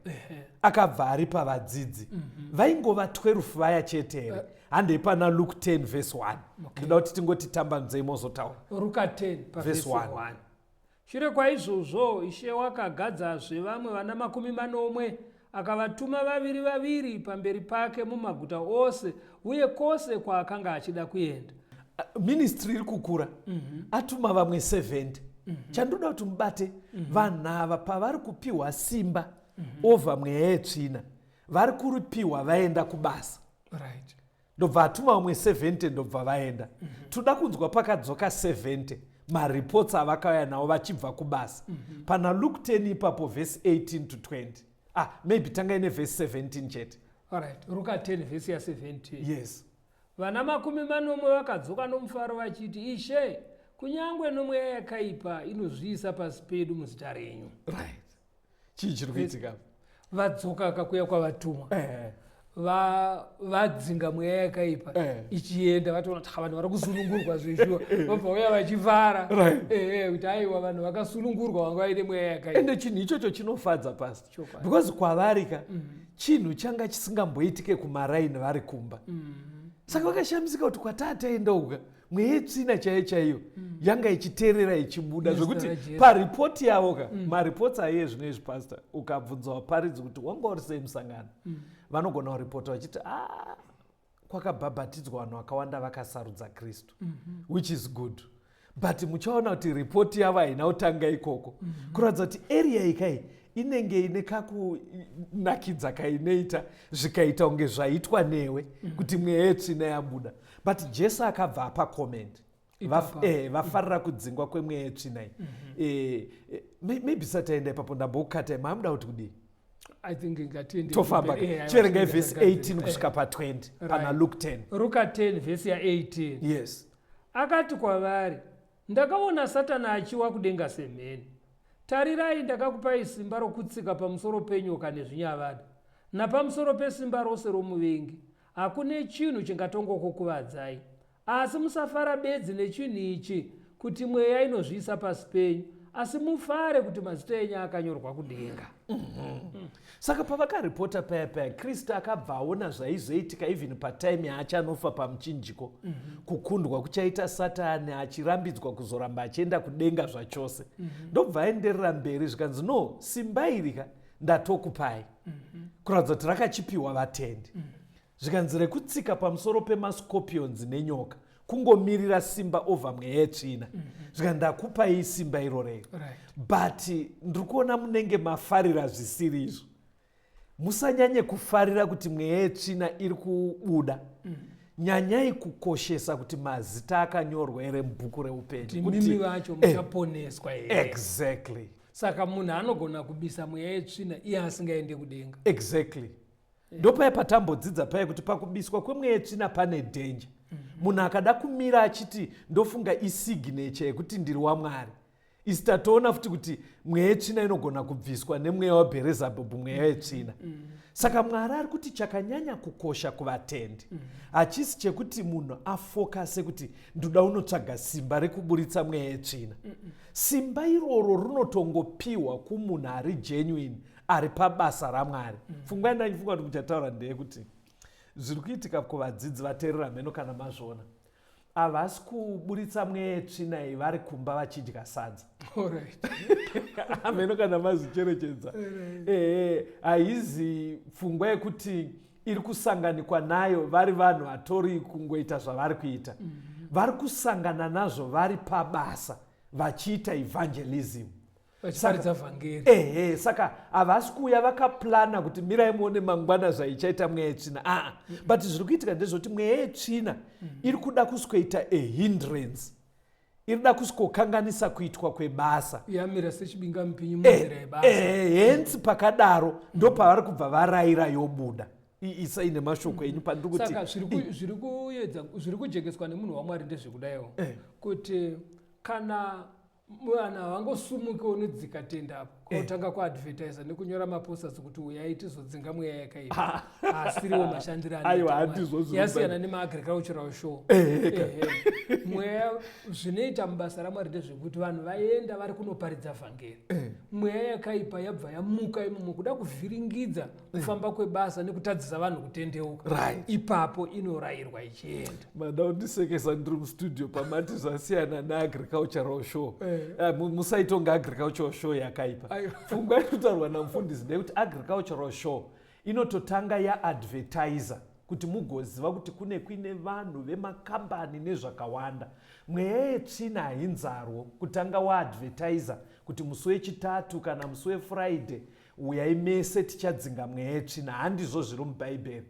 Akabva ari pavadzidzi vaingova 12 vaya chete here? Handei pana Luke 10 verse 1. Ndoda kuti tingoti tambanzei, mozotaura. Ruka 10 pavhesi Verse 1. 1: Shure kwaizvozvo Ishe wakagadzazve vamwe vana 70, akavatuma vaviri vaviri pamberi pake mumaguta ose uye kwose kwaakanga achida kuenda. Ministry iri kukura. Atuma vamwe 70. Chandoda kuti mubate, vanhu ava pavari kupiwa simba over mweya yetsvina, vari kuripiwa vaenda kubasa. Ndobva atuma vamwe 70, ndobva vaenda. Toda kunzwa pakadzoka 70, mareports avakauya nawo vachibva kubasa, pana Luke 10 ipapo, vhesi 18 to 20. Ah, maybe tangai nevhesi 17 chete. Alright, Ruka 10 vhesi ya17. Yes. Vana 70 vakadzoka nomufaro vachiti, "Ishe, kunyange nomweya yakaipa inozviisa pasi pedu muzita renyu." Right, chii chiri kuitika? Vadzoka kakuya kwavatumwa, vadzinga mweya yakaipa ichienda. Vatoona kuti, "Ha, vanhu vari kusunungurwa zveshuwa." Vabva uya vachifara kuti aiwa, vanhu vakasunungurwa vanga vaine mweya yakaipa. Ende chinhu ichocho chinofadza, pastor, because kwavarika chinhu changa chisingamboitike kumaraini vari kumba. Saka vakashamisika kuti kwataataenda uka, mweya yetsvina chaiyo chaiyo yanga ichiteerera, ichibuda. Nezita Zvekuti raJesu. paripoti yavo ka, mareports aiye zvino izvi, pastor, ukabvunza vaparidzi kuti wanga uri sei musangano, vanogona kuripota vachiti, "A, kwakabhabhatidzwa vanhu vakawanda, vakasarudza Kristu," which is good, but muchaona kuti ripoti yavo haina kutanga ikoko. Kuratidza kuti area ikai inenge ine kakunakidza kainoita, zvikaita kunge zvaitwa newe kuti mweya yetsvina yabuda. But Jesu akabva apa comment. Ipapa. Vafarira kudzingwa kwemweya yetsvina iyi. Maybe sataenda ipapo, ndambokukatai, maamuda kuti kudii? I think ngatiende. Tofamba. Chiverengai vhesi 18 kusvika pa20 pana Luke 10. Ruka 10 vhesi ya18. Yes. Akati kwavari, "Ndakaona Satani achiwa kudenga semheni. Tarirai, ndakakupai simba rokutsika pamusoro penyoka nezvinyavada napamusoro pesimba rose romuvengi. Hakune chinhu chingatongokukuvadzai. Asi musafara bedzi nechinhu ichi, kuti mweya inozviisa pasi penyu, asi mufare kuti mazita enyu akanyorwa kudenga." Saka pavakaripota paya paya, Kristu akabva aona zvaizoitika even patime yaachanofa pamuchinjiko, kukundwa kuchaita Satani, achirambidzwa kuzoramba achienda kudenga zvachose. Ndobva aenderera mberi, zvikanzi, "No, simba iri ka ndatokupai," kuratidza kuti rakachipiwa vatendi. Zvikanzi rekutsika pamusoro pemascorpions nenyoka, kungomirira simba over mweya yetsvina. Zvikanzi, "Ndakupai simba irorero, but ndiri kuona munenge mafarira zvisiri izvo. Musanyanye kufarira kuti mweya yetsvina iri kubuda. Nyanyai kukoshesa kuti mazita akanyorwa here mubhuku reupenyu." Kuti mimi vacho muchaponeswa here. Exactly. Saka munhu anogona kubisa mweya yetsvina iye asingaende kudenga. Exactly. Ndopaya patambodzidza paya kuti pakubiswa kwemweya yetsvina pane danger. Munhu akada kumira achiti, "Ndofunga isignature yekuti ndiri waMwari," isi tatoona futi kuti mweya yetsvina inogona kubviswa nemweya waBherezabhubhu, mweya yetsvina. Saka Mwari ari kuti chakanyanya kukosha kuvatendi hachisi chekuti munhu afokase kuti ndoda unotsvaga simba rekuburitsa mweya yetsvina. Simba iroro rinotongopiwa kumunhu ari genuine, ari pabasa raMwari. Pfungwa yandandifunga kuti muchataura ndeyekuti zviri kuitika kuvadzidzi vateerera mheno kana mazviona, havasi kuburitsa mweya yetsvina iyi vari kumba vachidya sadza. Hameno kana mazvicherechedza. Ehe, haizi pfungwa yekuti iri kusanganikwa nayo vari vanhu vatori kungoita zvavari kuita. Vari kusangana nazvo vari pabasa vachiita evangelism, vachiparidza vhangeri. Ehe, saka havasi kuuya vakaplana kuti mirai muone mangwana zvaichaita mweya yetsvina. Aa, but zviri kuitika ndezvekuti mweya yetsvina iri kuda kusikoita a hindrance, iri kuda kusikokanganisa kuitwa kwebasa. Yamira sechibingamupinyi munzira yebasa. Hence pakadaro ndopavari kubva varayira yobuda. Isai nemashoko enyu pandiri kuti Saka zviri kuedza, zviri kujekeswa nemunhu waMwari ndezvekudaiwo kuti kana vanhu havangosumuki unodzika tenda apo kutanga kuadvertisa nekunyora maposters kuti uyai tizodzinga mweya yakaipa, asiriwo mashandiro. Aiwa, handizvo zviri. Yasiyana nemaagricultural show. Mweya, zvinoita mubasa raMwari ndezvekuti vanhu vaenda vari kunoparidza vhangeri, mweya yakaipa yabva yamuka imomo kuda kuvhiringidza kufamba kwebasa nekutadzisa vanhu kutendeuka. Ipapo inorayirwa ichienda. Mada kundisekesa ndiri mustudio pamati zvasiyana neagricultural show. Musaitonga agricultural show yakaipa. Aiwa. Pfungwa iri kutaurwa namufundisi ndeyekuti agricultural show inototanga yaadvertisa kuti mugoziva kuti kune kuine vanhu vemakambani nezvakawanda. Mweya yetsvina hainzarwo kutanga waadvertisa kuti musi wechitatu kana musi wefriday uyai mese tichadzinga mweya yetsvina. Handizvo zviri mubhaibheri.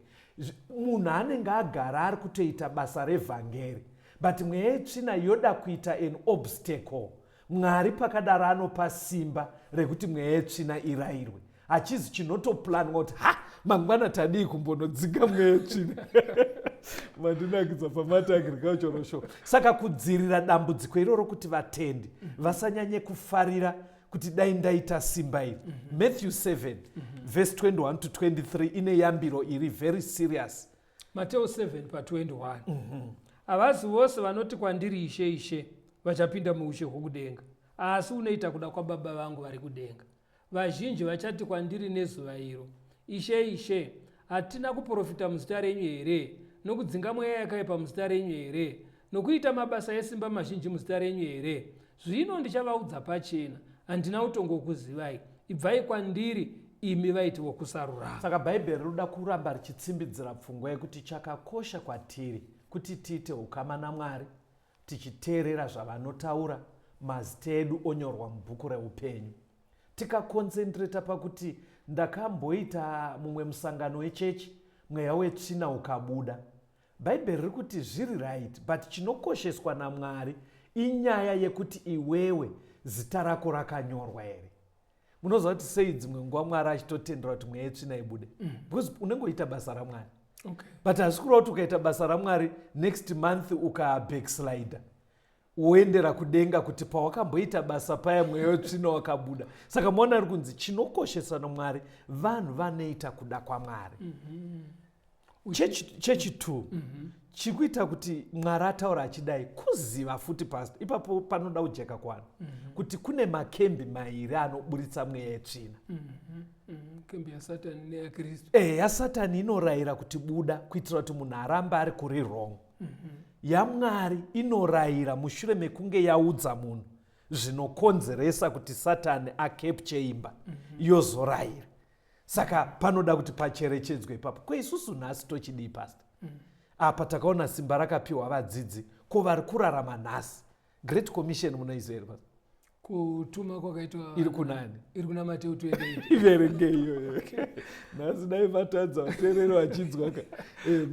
Munhu anenge agara ari kutoita basa revhangeri, but mweya yetsvina yoda kuita an obstacle. Mwari pakadaro anopa simba rekuti mweya yetsvina irayirwe. Hachizi chinotoplanwa kuti ha, mangwana tadii kumbonodzinga mweya yetsvina. Mandinakidza pamati agricultural show. Saka kudzirira dambudziko iroro kuti vatendi vasanyanye kufarira kuti dai ndaita simba iri, Matthew 7 verse 21 to 23 ine yambiro iri very serious. Mateo 7 pa21: "Havazi vose vanoti kwandiri, 'Ishe, Ishe,' vachapinda muushe hwokudenga, asi unoita kuda kwababa vangu vari kudenga. Vazhinji vachati kwandiri nezuva iro, 'Ishe, Ishe, hatina kuprofita muzita renyu here, nokudzinga mweya yakaipa muzita renyu here, nokuita mabasa esimba mazhinji muzita renyu here?' Zvino ndichavaudza pachena, 'Handina kutongokuzivai. Ibvai kwandiri, imi vaiti vokusarurama.'" Saka bhaibheri rinoda kuramba richitsimbidzira pfungwa yekuti chakakosha kwatiri kuti tiite ukama naMwari, tichiteerera zvavanotaura, mazita edu onyorwa mubhuku reupenyu. Tikakonzentreta pakuti ndakamboita mumwe musangano wechechi, mweya wetsvina ukabuda, bhaibheri riri kuti zviri right, but chinokosheswa naMwari inyaya yekuti iwewe zita rako rakanyorwa here. Munoziva kuti sei dzimwe nguva Mwari achitotendera kuti mweya yetsvina ibude? Because unenge uchiita basa raMwari. But hazvi kureva kuti ukaita basa raMwari, next month ukabackslider, woendera kudenga kuti pawakamboita basa paya mweya wetsvina wakabuda. Saka maona ari kunzi chinokoshesa naMwari vanhu vanoita kuda kwaMwari. Chechi2 chiri kuita kuti Mwari ataura achidai kuziva futi, pastor, ipapo panoda kujeka kwana kuti kune makembi mairi anoburitsa mweya yetsvina. Kembi yaSatani neyaKristu. E, yaSatani inorayira kuti buda kuitira kuti munhu arambe ari kuri wrong. YaMwari inorayira mushure mekunge yaudza munhu zvinokonzeresa kuti Satani acapture imba, yozorayira. Saka panoda kuti pacherechedzwe ipapo. Ko isusu nhasi tochidii, pastor? Apa takaona simba rakapiwa vadzidzi. Ko vari kurarama nhasi, Great Commission munoiziva here, pastor? Kutuma kwakaitwa. Iri kunani? Iri kuna Mateo 28. Iverenge iyoyo nhasi, dai matadza vateereri vachinzwa ka.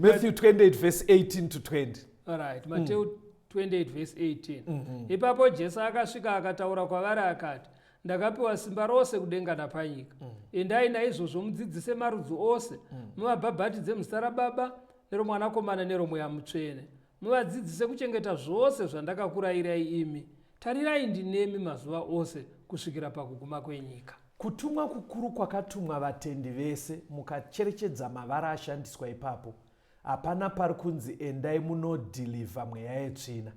Matthew 28 verse 18 to 20. Alright, Mateo 28 verse 18. Ipapo Jesu akasvika akataura kwavari akati, "Ndakapiwa simba rose kudenga napanyika. Endai naizvozvo mudzidzise marudzi ose, muvabhabhatidze muzita raBaba neroMwanakomana neroMweya Mutsvene, muvadzidzise kuchengeta zvose zvandakakurayirai imi. Tarirai, ndinemi mazuva ose kusvikira pakuguma kwenyika." Kutumwa kukuru kwakatumwa vatendi vese, mukacherechedza mavara ashandiswa ipapo, hapana pari kunzi endai munodhilivha mweya yetsvina.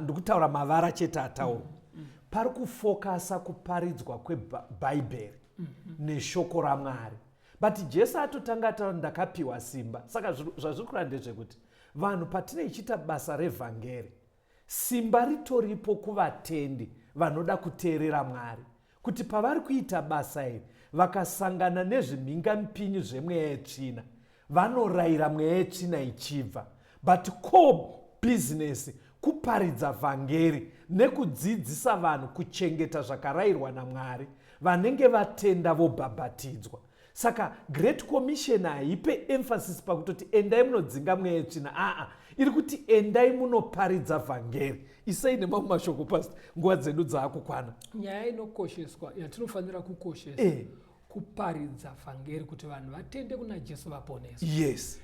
Ndikutaura mavara chete ataurwa. Pari kufokasa kuparidzwa kwebhaibheri neshoko raMwari. But Jesu atotanga ataura, "Ndakapiwa simba." Saka zvazviri kureva ndezvekuti vanhu patinei chiita basa revhangeri, simba ritoripo kuvatendi vanoda kuteerera Mwari kuti pavari kuita basa iri vakasangana nezvimhingamipinyi zvemweya yetsvina. Vanorayira mweya yetsvina ichibva. But core business kuparidza vhangeri nekudzidzisa vanhu kuchengeta zvakarayirwa naMwari. Vanenge vatenda vobhabhatidzwa. Saka Great Commission haipe emphasis pakutoti endai munodzinga mweya yetsvina. Aa, iri kuti endai munoparidza vhangeri. Isai nemamwe mashoko, Pastor, nguva dzedu dzaakukwana. Nyaya inokosheswa yatinofanira kukoshesa kuparidza vhangeri kuti vanhu vatende kuna Jesu vaponeswe. Yes.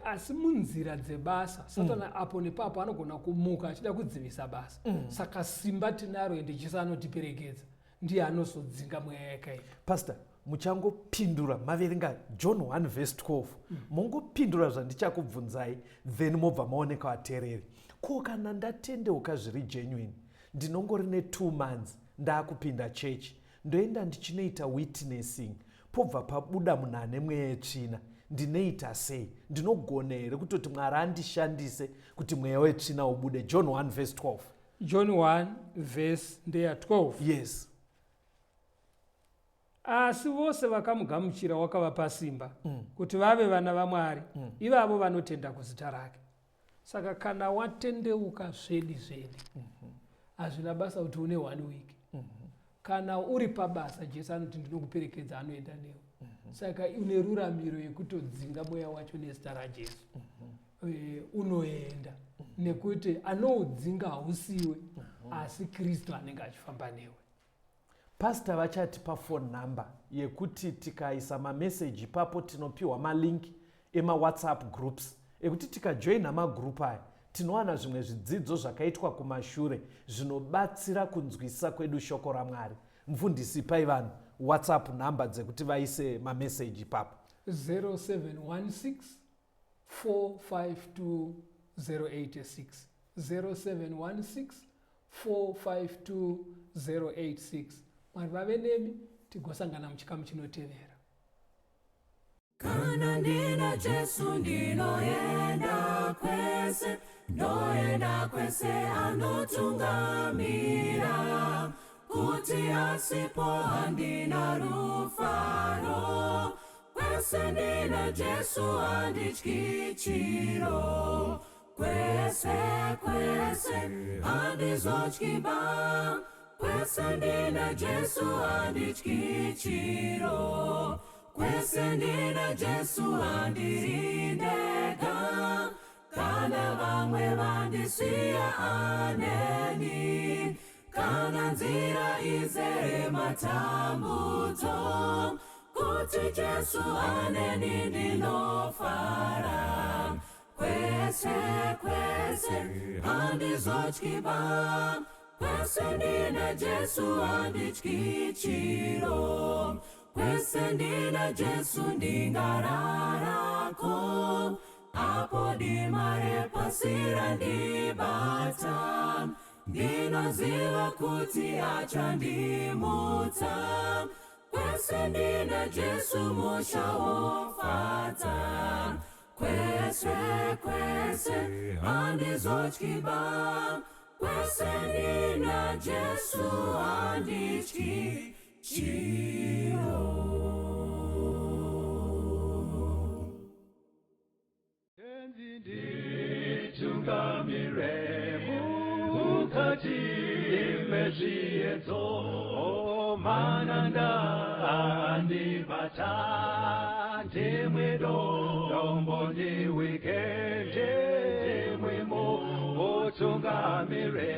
Asi munzira dzebasa Satana apo nepapo anogona kumuka achida kudzivisa basa. Saka simba tinaro, ende Jesu anotiperekedza, ndiye anozodzinga mweya yakaipa. Pastor, muchangopindura maverenga John 1 verse 12, mongopindura zvandichakubvunzai, then mobva maoneka vateereri. Ko kana ndatendeuka zviri genuine, ndinongori ne2 months ndaakupinda chechi, ndoenda ndichinoita witnessing, pobva pabuda munhu ane mweya yetsvina, ndinoita sei? Ndinogona here kutoti Mwari andishandise kuti mweya wetsvina ubude? John 1 verse 12. John 1 verse ndeya 12. Yes. Asi vose vakamugamuchira wakavapa simba kuti vave vana vaMwari, ivavo vanotenda kuzita rake. Saka kana watendeuka zvedi zvedi, hazvina basa kuti une 1 week. Kana uri pabasa, Jesu anoti ndinokuperekedza, anoenda newe. Saka une ruramiro yekutodzinga mweya wacho nezita raJesu. Unoenda nekuti anoudzinga hausiwe, asi Kristu anenge achifamba newe. Pastor vachatipa phone number yekuti tikaisa mameseji ipapo tinopiwa malink emaWhatsApp groups ekuti tikajoina magroup aya tinowana zvimwe zvidzidzo zvakaitwa kumashure zvinobatsira kunzwisisa kwedu shoko raMwari. Mufundisi, ipai vanhu WhatsApp number dzekuti vaise mameseji ipapo. 0716 452 086, 0716 452 086. Mwari vave nemi, tigosangana muchikamu chinotevera. Kana ndina Jesu ndinoenda kwese, ndoenda kwese, anotungamira. Kuti asipo handina rufaro. Kwese ndina Jesu handityi chiro. Kwese kwese handizotyi ba. Kwese ndina Jesu handityi chiro. Kwese ndina Jesu handiri ndega. Kana vamwe vandisiya, aneni. Kana nzira izere matambudzo, kuti Jesu aneni ndinofara. Kwese kwese handizotyi ba. Kwese ndina Jesu handityi chiro. Kwese ndina Jesu ndingararako. Apo dima repasi randibata, ndinoziva kuti achandimutsa. Kwese ndina Jesu musha wofadza. Kwese kwese handizotyi ba. Kwese ndina Jesu handityi chiro. Nditungamire mukati mezviedzo, mananda andibata, ndimwe dombo ndiwike, ndimwimo utungamire.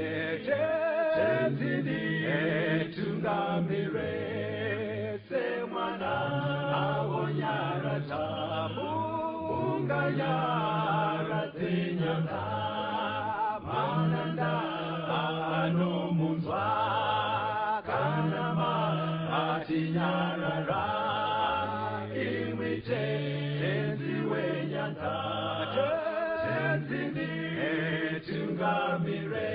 Tenzi nditungamire semwana awonyaradza, unganyaradze nyanga, mananda anomunzwa kana matinyarara. Imwi Tenzi wenyanga, Tenzi nditungamire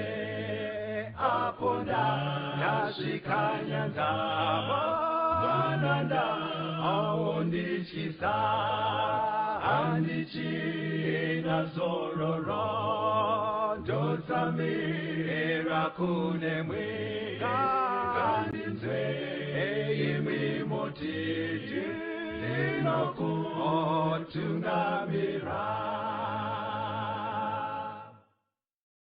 apo ndasvika nyanza, mananda aondityisa, handichina zororo, ndotsamira kunemwe. Ngandinzwe imwi motiti. Ndinokutungamira.